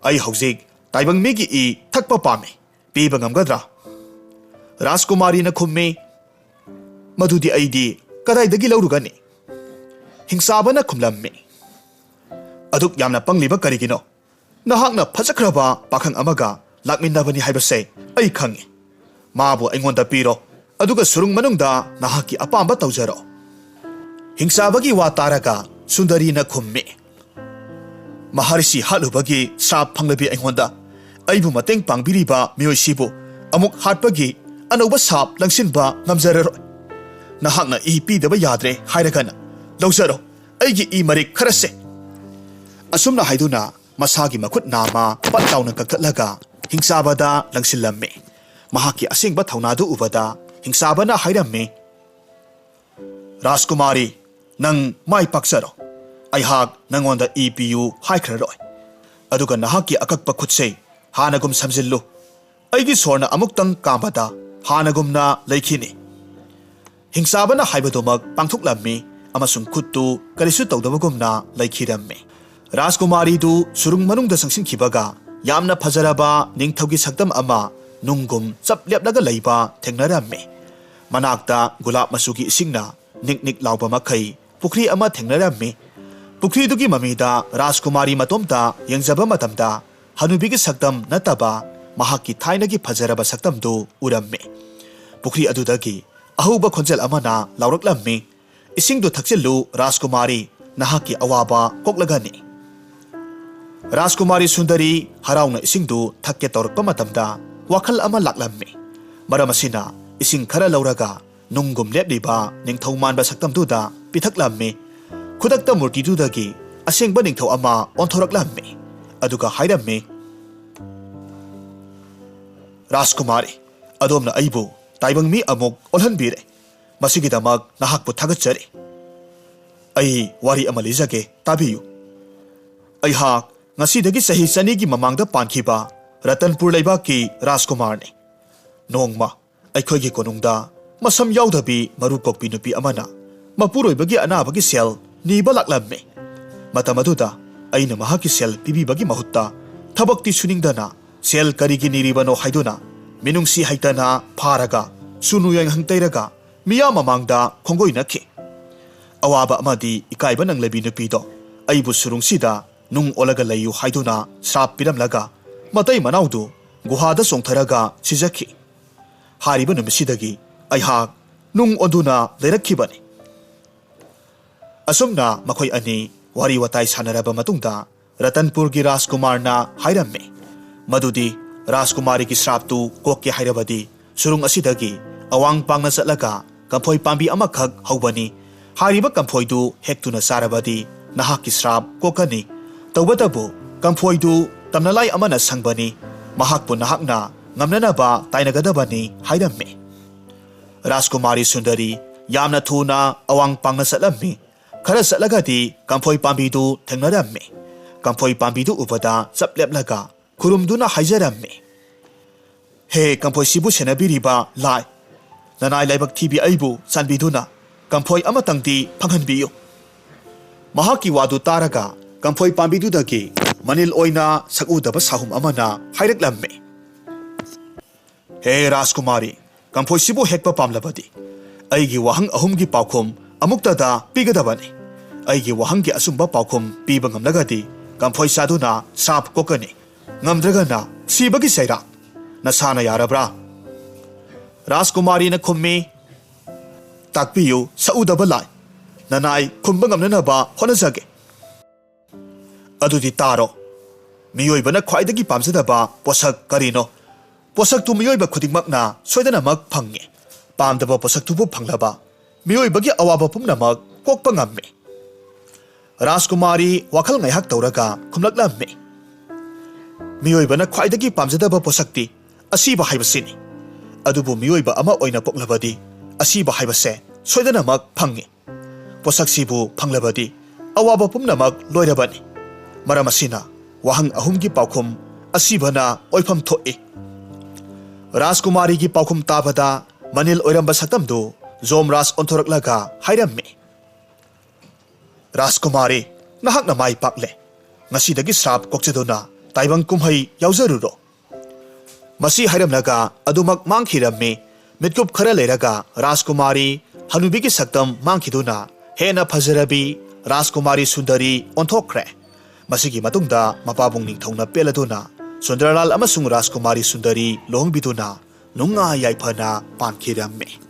"ꯑꯩ ꯍꯧꯖꯤꯛ ꯇꯥꯏꯕꯪ ꯃꯤꯒꯤ ꯏ ꯊꯛꯄ ꯄꯥꯝꯃꯤ꯫ ꯄꯤꯕ ꯉꯝꯒꯗ꯭ꯔꯥ?" ꯔꯥꯖꯀꯨꯃꯥꯔꯤꯅ ꯈꯨꯝꯃꯤ, "ꯃꯗꯨꯗꯤ ꯑꯩꯗꯤ ꯀꯗꯥꯏꯗꯒꯤ ꯂꯧꯔꯨꯒꯅꯤ?" ꯍꯤꯡꯆꯥꯕꯅ ꯈꯨꯝꯂꯝꯃꯤ, "ꯑꯗꯨꯛ ꯌꯥꯝꯅ ꯄꯪꯂꯤꯕ ꯀꯔꯤꯒꯤꯅꯣ? ꯅꯍꯥꯛꯅ ꯐꯖꯈ꯭ꯔꯕ ꯄꯥꯈꯪ ꯑꯃꯒ ꯂꯥꯛꯃꯤꯟꯅꯕꯅꯤ ꯍꯥꯏꯕꯁꯦ ꯑꯩ ꯈꯪꯉꯤ꯫ ꯃꯥꯕꯨ ꯑꯩꯉꯣꯟꯗ ꯄꯤꯔꯣ꯫ ꯑꯗꯨꯒ ꯁꯨꯔꯨꯡ ꯃꯅꯨꯡꯗ ꯅꯍꯥꯛꯀꯤ ꯑꯄꯥꯝꯕ ꯇꯧꯖꯔꯣ꯫ ꯍꯤꯡꯆꯥꯕꯒꯤ ꯋꯥ ꯇꯥꯔꯒ ꯁꯨꯟꯗꯔꯤꯅ ꯈꯨꯝꯃꯤ, ꯃꯍꯔꯁꯤ ꯍꯥꯠꯂꯨꯕꯒꯤ ꯁ꯭ꯔꯥꯞ ꯐꯪꯂꯕꯤ ꯑꯩꯉꯣꯟꯗ ꯑꯩꯕꯨ ꯃꯇꯦꯡ ꯄꯥꯡꯕꯤꯔꯤꯕ ꯃꯤꯑꯣꯏꯁꯤꯕꯨ ꯑꯃꯨꯛ ꯍꯥꯠꯄꯒꯤ ꯑꯅꯧꯕ ꯁꯥꯞ ꯂꯪꯁꯤꯟꯕ ꯉꯝꯖꯔꯔꯣꯏ꯫ ꯅꯍꯥꯛꯅ ꯏ ꯄꯤꯗꯕ ꯌꯥꯗ꯭ꯔꯦ ꯍꯥꯏꯔꯒꯅ ꯂꯧꯖꯔꯣ, ꯑꯩꯒꯤ ꯏ ꯃꯔꯤꯛ ꯈꯔꯁꯦ꯫ ꯑꯁꯨꯝꯅ ꯍꯥꯏꯗꯨꯅ ꯃꯁꯥꯒꯤ ꯃꯈꯨꯠ ꯅꯥꯝꯃ ꯄꯠ ꯂꯥꯎꯅ ꯀꯛꯊꯠꯂꯒ ꯍꯤꯡꯆꯥꯕꯗ ꯂꯪꯁꯤꯜꯂꯝꯃꯤ꯫ ꯃꯍꯥꯛꯀꯤ ꯑꯁꯦꯡꯕ ꯊꯧꯅꯥꯗꯨ ꯎꯕꯗ ꯍꯤꯡꯆꯥꯕꯅ ꯍꯥꯏꯔꯝꯃꯤ, ꯔꯥꯖꯀꯨꯃꯥꯔꯤ, ꯅꯪ ꯃꯥꯏ ꯄꯥꯛꯆꯔꯣ꯫ ꯑꯩꯍꯥꯛ ꯅꯪꯉꯣꯟꯗ ꯏ ꯄꯤꯌꯨ ꯍꯥꯏꯈ꯭ꯔꯔꯣꯏ꯫ ꯑꯗꯨꯒ ꯅꯍꯥꯛꯀꯤ ꯑꯀꯛꯄ ꯈꯨꯠꯁꯦ ꯍꯥꯟꯅꯒꯨꯝ ꯁꯝꯖꯤꯜꯂꯨ꯫ ꯑꯩꯒꯤ ꯁꯣꯔꯅ ꯑꯃꯨꯛꯇꯪ ꯀꯥꯝꯕꯗ ꯍꯥꯟꯅꯒꯨꯝꯅ ꯂꯩꯈꯤꯅꯤ꯫ ꯍꯤꯡꯆꯥꯕꯅ ꯍꯥꯏꯕꯗꯨꯃꯛ ꯄꯥꯡꯊꯣꯛꯂꯝꯃꯤ ꯑꯃꯁꯨꯡ ꯈꯨꯠꯇꯨ ꯀꯔꯤꯁꯨ ꯇꯧꯗꯕꯒꯨꯝꯅ ꯂꯩꯈꯤꯔꯝꯃꯤ꯫ ꯔꯥꯖꯀꯨꯃꯥꯔꯤꯗꯨ ꯁꯨꯔꯨꯡ ꯃꯅꯨꯡꯗ ꯆꯪꯁꯤꯟꯈꯤꯕꯒ ꯌꯥꯝꯅ ꯐꯖꯔꯕ ꯅꯤꯡꯊꯧꯒꯤ ꯁꯛꯇꯝ ꯑꯃ ꯅꯨꯡꯒꯨꯝ ꯆꯞ ꯂꯦꯞꯂꯒ ꯂꯩꯕ ꯊꯦꯡꯅꯔꯝꯃꯤ꯫ ꯃꯅꯥꯛꯇ ꯒꯨꯂꯥꯞ ꯃꯆꯨꯒꯤ ꯏꯁꯤꯡꯅ ꯅꯤꯛ ꯅꯤꯛ ꯂꯥꯎꯕ ꯃꯈꯩ ꯄꯨꯈ꯭ꯔꯤ ꯑꯃ ꯊꯦꯡꯅꯔꯝꯃꯤ꯫ ꯄꯨꯈ꯭ꯔꯤꯗꯨꯒꯤ ꯃꯃꯤꯗ ꯔꯥꯖꯀꯨꯃꯥꯔꯤ ꯃꯇꯣꯝꯇ ꯌꯦꯡꯖꯕ ꯃꯇꯝꯗ ꯍꯅꯨꯕꯤꯒꯤ ꯁꯛꯇꯝ ꯅꯠꯇꯕ ꯃꯍꯥꯛꯀꯤ ꯊꯥꯏꯅꯒꯤ ꯐꯖꯔꯕ ꯁꯛꯇꯝꯗꯨ ꯎꯔꯝꯃꯤ꯫ ꯄꯨꯈ꯭ꯔꯤ ꯑꯗꯨꯗꯒꯤ ꯑꯍꯧꯕ ꯈꯣꯟꯖꯦꯜ ꯑꯃꯅ ꯂꯥꯎꯔꯛꯂꯝꯃꯤ, "ꯏꯁꯤꯡꯗꯨ ꯊꯛꯆꯤꯜꯂꯨ ꯔꯥꯖꯀꯨꯃꯥꯔꯤ, ꯅꯍꯥꯛꯀꯤ ꯑꯋꯥꯕ ꯀꯣꯛꯂꯒꯅꯤ꯫" ꯔꯥꯖꯀꯨꯃꯥꯔꯤ ꯁꯨꯟꯗꯔꯤ ꯍꯔꯥꯎꯅ ꯏꯁꯤꯡꯗꯨ ꯊꯛꯀꯦ ꯇꯧꯔꯛꯄ ꯃꯇꯝꯗ ꯋꯥꯈꯜ ꯑꯃ ꯂꯥꯛꯂꯝꯃꯤ꯫ ꯃꯔꯝ ꯑꯁꯤꯅ ꯏꯁꯤꯡ ꯈꯔ ꯂꯧꯔꯒ ꯅꯨꯡꯒꯨꯝ ꯂꯦꯞꯂꯤꯕ ꯅꯤꯡꯊꯧ ꯃꯥꯟꯕ ꯁꯛꯇꯝꯗꯨꯗ ꯄꯤꯊꯛꯂꯝꯃꯤ꯫ ꯈꯨꯗꯛꯇ ꯃꯨꯔꯇꯤꯗꯨꯗꯒꯤ ꯑꯁꯦꯡꯕ ꯅꯤꯡꯊꯧ ꯑꯃ ꯑꯣꯟꯊꯣꯔꯛꯂꯝꯃꯤ꯫ ꯑꯗꯨꯒ ꯍꯥꯏꯔꯝꯃꯤ, "ꯔꯥꯖꯀꯨꯃꯥꯔꯤ, ꯑꯗꯣꯝꯅ ꯑꯩꯕꯨ ꯇꯥꯏꯕꯪ ꯃꯤ ꯑꯃꯨꯛ ꯑꯣꯜꯍꯟꯕꯤꯔꯦ꯫ ꯃꯁꯤꯒꯤꯗꯃꯛ ꯅꯍꯥꯛꯄꯨ ꯊꯥꯒꯠꯆꯔꯤ꯫ ꯑꯩ ꯋꯥꯔꯤ ꯑꯃ ꯂꯤꯖꯒꯦ, ꯇꯥꯕꯤꯌꯨ꯫ ꯑꯩꯍꯥꯛ ꯉꯁꯤꯗꯒꯤ ꯆꯍꯤ ꯆꯅꯤꯒꯤ ꯃꯃꯥꯡꯗ ꯄꯥꯟꯈꯤꯕ ꯔꯇꯟꯄꯨꯔ ꯂꯩꯕꯥꯛꯀꯤ ꯔꯥꯖꯀꯨꯃꯥꯔꯅꯤ꯫ ꯅꯣꯡꯃ ꯑꯩꯈꯣꯏꯒꯤ ꯀꯣꯅꯨꯡꯗ ꯃꯁꯝ ꯌꯥꯎꯗꯕꯤ ꯃꯔꯨ ꯀꯣꯛꯄꯤ ꯅꯨꯄꯤ ꯑꯃꯅ ꯃꯄꯨꯔꯣꯏꯕꯒꯤ ꯑꯅꯥꯕꯒꯤ ꯁꯦꯜ ꯅꯤꯕ ꯂꯥꯛꯂꯝꯃꯤ꯫ ꯃꯇꯝ ꯑꯗꯨꯗ ꯑꯩꯅ ꯃꯍꯥꯛꯀꯤ ꯁꯦꯜ ꯄꯤꯕꯤꯕꯒꯤ ꯃꯍꯨꯠꯇ ꯊꯕꯛꯇꯤ ꯁꯨꯅꯤꯡꯗꯅ ꯁꯦꯜ ꯀꯔꯤꯒꯤ ꯅꯤꯔꯤꯕꯅꯣ ꯍꯥꯏꯗꯨꯅ ꯃꯤꯅꯨꯡꯁꯤ ꯍꯩꯇꯅ ꯐꯥꯔꯒ ꯁꯨꯅꯨ ꯌꯥꯏꯉꯪ ꯇꯩꯔꯒ ꯃꯤꯌꯥꯝ ꯃꯃꯥꯡꯗ ꯈꯣꯡꯒꯣꯏꯅꯈꯤ꯫ ꯑꯋꯥꯕ ꯑꯃꯗꯤ ꯏꯀꯥꯏꯕ ꯅꯪꯂꯕꯤ ꯅꯨꯄꯤꯗꯣ ꯑꯩꯕꯨ ꯁꯨꯔꯨꯡꯁꯤꯗ ꯅꯨꯡ ꯑꯣꯜꯂꯒ ꯂꯩꯌꯨ ꯍꯥꯏꯗꯨꯅ ꯁ꯭ꯔꯥꯞ ꯄꯤꯔꯝꯂꯒ ꯃꯇꯩ ꯃꯅꯥꯎꯗꯨ ꯒꯨꯍꯥꯗ ꯆꯣꯡꯊꯔꯒ ꯁꯤꯖꯈꯤ꯫ ꯍꯥꯏꯔꯤꯕ ꯅꯨꯃꯤꯠꯁꯤꯗꯒꯤ ꯑꯩꯍꯥꯛ ꯅꯨꯡ ꯑꯣꯟꯗꯨꯅ ꯂꯩꯔꯛꯈꯤꯕꯅꯤ꯫ ꯑꯁꯨꯝꯅ ꯃꯈꯣꯏ ꯑꯅꯤ ꯋꯥꯔꯤ ꯋꯥꯇꯥꯏ ꯁꯥꯟꯅꯔꯕ ꯃꯇꯨꯡꯗ ꯔꯇꯟꯄꯨꯔꯒꯤ ꯔꯥꯖꯀꯨꯃꯥꯔꯅ ꯍꯥꯏꯔꯝꯃꯤ ꯃꯗꯨꯗꯤ ꯔꯥꯖꯀꯨꯃꯥꯔꯤꯒꯤ ꯁ꯭ꯔꯥꯞꯇꯨ ꯀꯣꯛꯀꯦ ꯍꯥꯏꯔꯕꯗꯤ ꯁꯨꯔꯨꯡ ꯑꯁꯤꯗꯒꯤ ꯑꯋꯥꯡ ꯄꯥꯡꯅ ꯆꯠꯂꯒ ꯀꯝꯐꯣꯏ ꯄꯥꯝꯕꯤ ꯑꯃꯈꯛ ꯍꯧꯕꯅꯤ꯫ ꯍꯥꯏꯔꯤꯕ ꯀꯝꯐꯣꯏꯗꯨ ꯍꯦꯛꯇꯨꯅ ꯆꯥꯔꯕꯗꯤ ꯅꯍꯥꯛꯀꯤ ꯁ꯭ꯔꯥꯞ ꯀꯣꯛꯀꯅꯤ꯫ ꯇꯧꯕꯇꯕꯨ ꯀꯝꯐꯣꯏꯗꯨ ꯇꯝꯅꯂꯥꯏ ꯑꯃꯅ ꯁꯪꯕꯅꯤ꯫ ꯃꯍꯥꯛꯄꯨ ꯅꯍꯥꯛꯅ ꯉꯝꯅꯅꯕ ꯇꯥꯏꯅꯒꯗꯕꯅꯤ ꯍꯥꯏꯔꯝꯃꯤ꯫ ꯔꯥꯖꯀꯨꯃꯥꯔꯤ ꯁꯨꯟꯗꯔꯤ ꯌꯥꯝꯅ ꯊꯨꯅ ꯑꯋꯥꯡ ꯄꯥꯡꯅ ꯆꯠꯂꯝꯃꯤ꯫ ꯈꯔ ꯆꯠꯂꯒꯗꯤ ꯀꯝꯐꯣꯏ ꯄꯥꯝꯕꯤꯗꯨ ꯊꯦꯡꯅꯔꯝꯃꯤ꯫ ꯀꯝꯐꯣꯏ ꯄꯥꯝꯕꯤꯗꯨ ꯎꯕꯗ ꯆꯞ ꯂꯦꯞꯂꯒ ꯈꯨꯔꯨꯝꯗꯨꯅ ꯍꯥꯏꯖꯔꯝꯃꯤ, "ꯍꯦ ꯀꯝꯐꯣꯏꯁꯤꯕꯨ ꯁꯦꯟꯅꯕꯤꯔꯤꯕ ꯂꯥꯏ, ꯅꯅꯥꯏ ꯂꯥꯏꯕꯛ ꯊꯤꯕꯤ ꯑꯩꯕꯨ ꯆꯥꯟꯕꯤꯗꯨꯅ ꯀꯝꯐꯣꯏ ꯑꯃꯇꯪꯗꯤ ꯐꯪꯍꯟꯕꯤꯌꯨ"꯫ ꯃꯍꯥꯛꯀꯤ ꯋꯥꯗꯨ ꯇꯥꯔꯒ ꯀꯝꯐꯣꯏ ꯄꯥꯝꯕꯤꯗꯨꯗꯒꯤ ꯃꯅꯤꯜ ꯑꯣꯏꯅ ꯁꯛꯎꯗꯕ ꯁꯥꯍꯨꯝ ꯑꯃꯅ ꯍꯥꯏꯔꯛꯂꯝꯃꯤ, "ꯍꯦ ꯔꯥꯖꯀꯨꯃꯥꯔꯤ, ꯀꯝꯐꯣꯏꯁꯤꯕꯨ ꯍꯦꯛꯄ ꯄꯥꯝꯂꯕꯗꯤ ꯑꯩꯒꯤ ꯋꯥꯍꯪ ꯑꯍꯨꯝꯒꯤ ꯄꯥꯎꯈꯨꯝ ꯑꯃꯨꯛꯇꯗ ꯄꯤꯒꯗꯕꯅꯤ꯫ ꯑꯩꯒꯤ ꯋꯥꯍꯪꯒꯤ ꯑꯆꯨꯝꯕ ꯄꯥꯎꯈꯨꯝ ꯄꯤꯕ ꯉꯝꯂꯒꯗꯤ ꯀꯝꯐꯣꯏ ꯆꯥꯗꯨꯅ ꯁ꯭ꯔꯥꯞ ꯀꯣꯛꯀꯅꯤ꯫ ꯉꯝꯗ꯭ꯔꯒꯅ ꯁꯤꯕꯒꯤ ꯆꯩꯔꯥꯛ꯫ ꯅꯁꯥꯅ ꯌꯥꯔꯕ꯭ꯔꯥ?" ꯔꯥꯖꯀꯨꯃꯥꯔꯤꯅ ꯈꯨꯝꯃꯤ, "ꯇꯥꯛꯄꯤꯌꯨ ꯁꯛꯎꯗꯕ ꯂꯥꯏ, ꯅꯅꯥꯏ ꯈꯨꯝꯕ ꯉꯝꯅꯅꯕ ꯍꯣꯠꯅꯖꯒꯦ"꯫ ꯑꯗꯨꯗꯤ ꯇꯥꯔꯣ꯫ ꯃꯤꯑꯣꯏꯕꯅ ꯈ꯭ꯋꯥꯏꯗꯒꯤ ꯄꯥꯝꯖꯗꯕ ꯄꯣꯠꯁꯛ ꯀꯔꯤꯅꯣ? ꯄꯣꯠꯁꯛꯇꯨ ꯃꯤꯑꯣꯏꯕ ꯈꯨꯗꯤꯡꯃꯛꯅ ꯁꯣꯏꯗꯅꯃꯛ ꯐꯪꯉꯤ꯫ ꯄꯥꯝꯗꯕ ꯄꯣꯠꯁꯛꯇꯨꯕꯨ ꯐꯪꯂꯕ, ꯃꯤꯑꯣꯏꯕꯒꯤ ꯑꯋꯥꯕ ꯄꯨꯝꯅꯃꯛ ꯀꯣꯛꯄ ꯉꯝꯃꯤ꯫ ꯔꯥꯖꯀꯨꯃꯥꯔꯤ ꯋꯥꯈꯜ ꯉꯥꯏꯍꯥꯛ ꯇꯧꯔꯒ ꯈꯨꯝꯂꯛꯂꯝꯃꯤ, "ꯃꯤꯑꯣꯏꯕꯅ ꯈ꯭ꯋꯥꯏꯗꯒꯤ ꯄꯥꯝꯖꯗꯕ ꯄꯣꯠꯁꯛꯇꯤ ꯑꯁꯤꯕ ꯍꯥꯏꯕꯁꯤꯅꯤ꯫ ꯑꯗꯨꯕꯨ ꯃꯤꯑꯣꯏꯕ ꯑꯃ ꯑꯣꯏꯅ ꯄꯣꯛꯂꯕꯗꯤ ꯑꯁꯤꯕ ꯍꯥꯏꯕꯁꯦ ꯁꯣꯏꯗꯅꯃꯛ ꯐꯪꯉꯤ꯫ ꯄꯣꯠꯁꯛꯁꯤꯕꯨ ꯐꯪꯂꯕꯗꯤ ꯑꯋꯥꯕ ꯄꯨꯝꯅꯃꯛ ꯂꯣꯏꯔꯕꯅꯤ꯫ ꯃꯔꯝ ꯑꯁꯤꯅ ꯋꯥꯍꯪ ꯑꯍꯨꯝꯒꯤ ꯄꯥꯎꯈꯨꯝ ꯑꯁꯤꯕꯅ ꯑꯣꯏꯐꯝ ꯊꯣꯛꯏ"꯫ ꯔꯥꯖꯀꯨꯃꯥꯔꯤꯒꯤ ꯄꯥꯎꯈꯨꯝ ꯇꯥꯕꯗ ꯃꯅꯤꯜ ꯑꯣꯏꯔꯝꯕ ꯁꯛꯇꯝꯗꯨ ꯖꯣꯝꯔꯥꯖ ꯑꯣꯟꯊꯣꯔꯛꯂꯒ ꯍꯥꯏꯔꯝꯃꯤ, "ꯔꯥꯖꯀꯨꯃꯥꯔꯤ, ꯅꯍꯥꯛꯅ ꯃꯥꯏ ꯄꯥꯛꯂꯦ꯫ ꯉꯁꯤꯗꯒꯤ ꯁ꯭ꯔꯥꯞ ꯀꯣꯛꯆꯗꯨꯅ ꯇꯥꯏꯕꯪ ꯀꯨꯝꯍꯩ ꯌꯥꯎꯖꯔꯨꯔꯣ"꯫ ꯃꯁꯤ ꯍꯥꯏꯔꯝꯂꯒ ꯑꯗꯨꯃꯛ ꯃꯥꯡꯈꯤꯔꯝꯃꯤ꯫ ꯃꯤꯠꯀꯨꯞ ꯈꯔ ꯂꯩꯔꯒ ꯔꯥꯖꯀꯨꯃꯥꯔꯤ ꯍꯅꯨꯕꯤꯒꯤ ꯁꯛꯇꯝ ꯃꯥꯡꯈꯤꯗꯨꯅ ꯍꯦꯟꯅ ꯐꯖꯔꯕꯤ ꯔꯥꯖꯀꯨꯃꯥꯔꯤ ꯁꯨꯟꯗꯔꯤ ꯑꯣꯟꯊꯣꯛꯈ꯭ꯔꯦ꯫ ꯃꯁꯤꯒꯤ ꯃꯇꯨꯡꯗ ꯃꯄꯥꯕꯨꯡ ꯅꯤꯡꯊꯧꯅ ꯄꯦꯜꯂꯗꯨꯅ ꯁꯨꯟꯗꯔꯂꯥꯜ ꯑꯃꯁꯨꯡ ꯔꯥꯖꯀꯨꯃꯥꯔꯤ ꯁꯨꯟꯗꯔꯤ ꯂꯨꯍꯣꯡꯕꯤꯗꯨꯅ ꯅꯨꯡꯉꯥꯏ ꯌꯥꯏꯐꯅ ꯄꯥꯟꯈꯤꯔꯝꯃꯤ꯫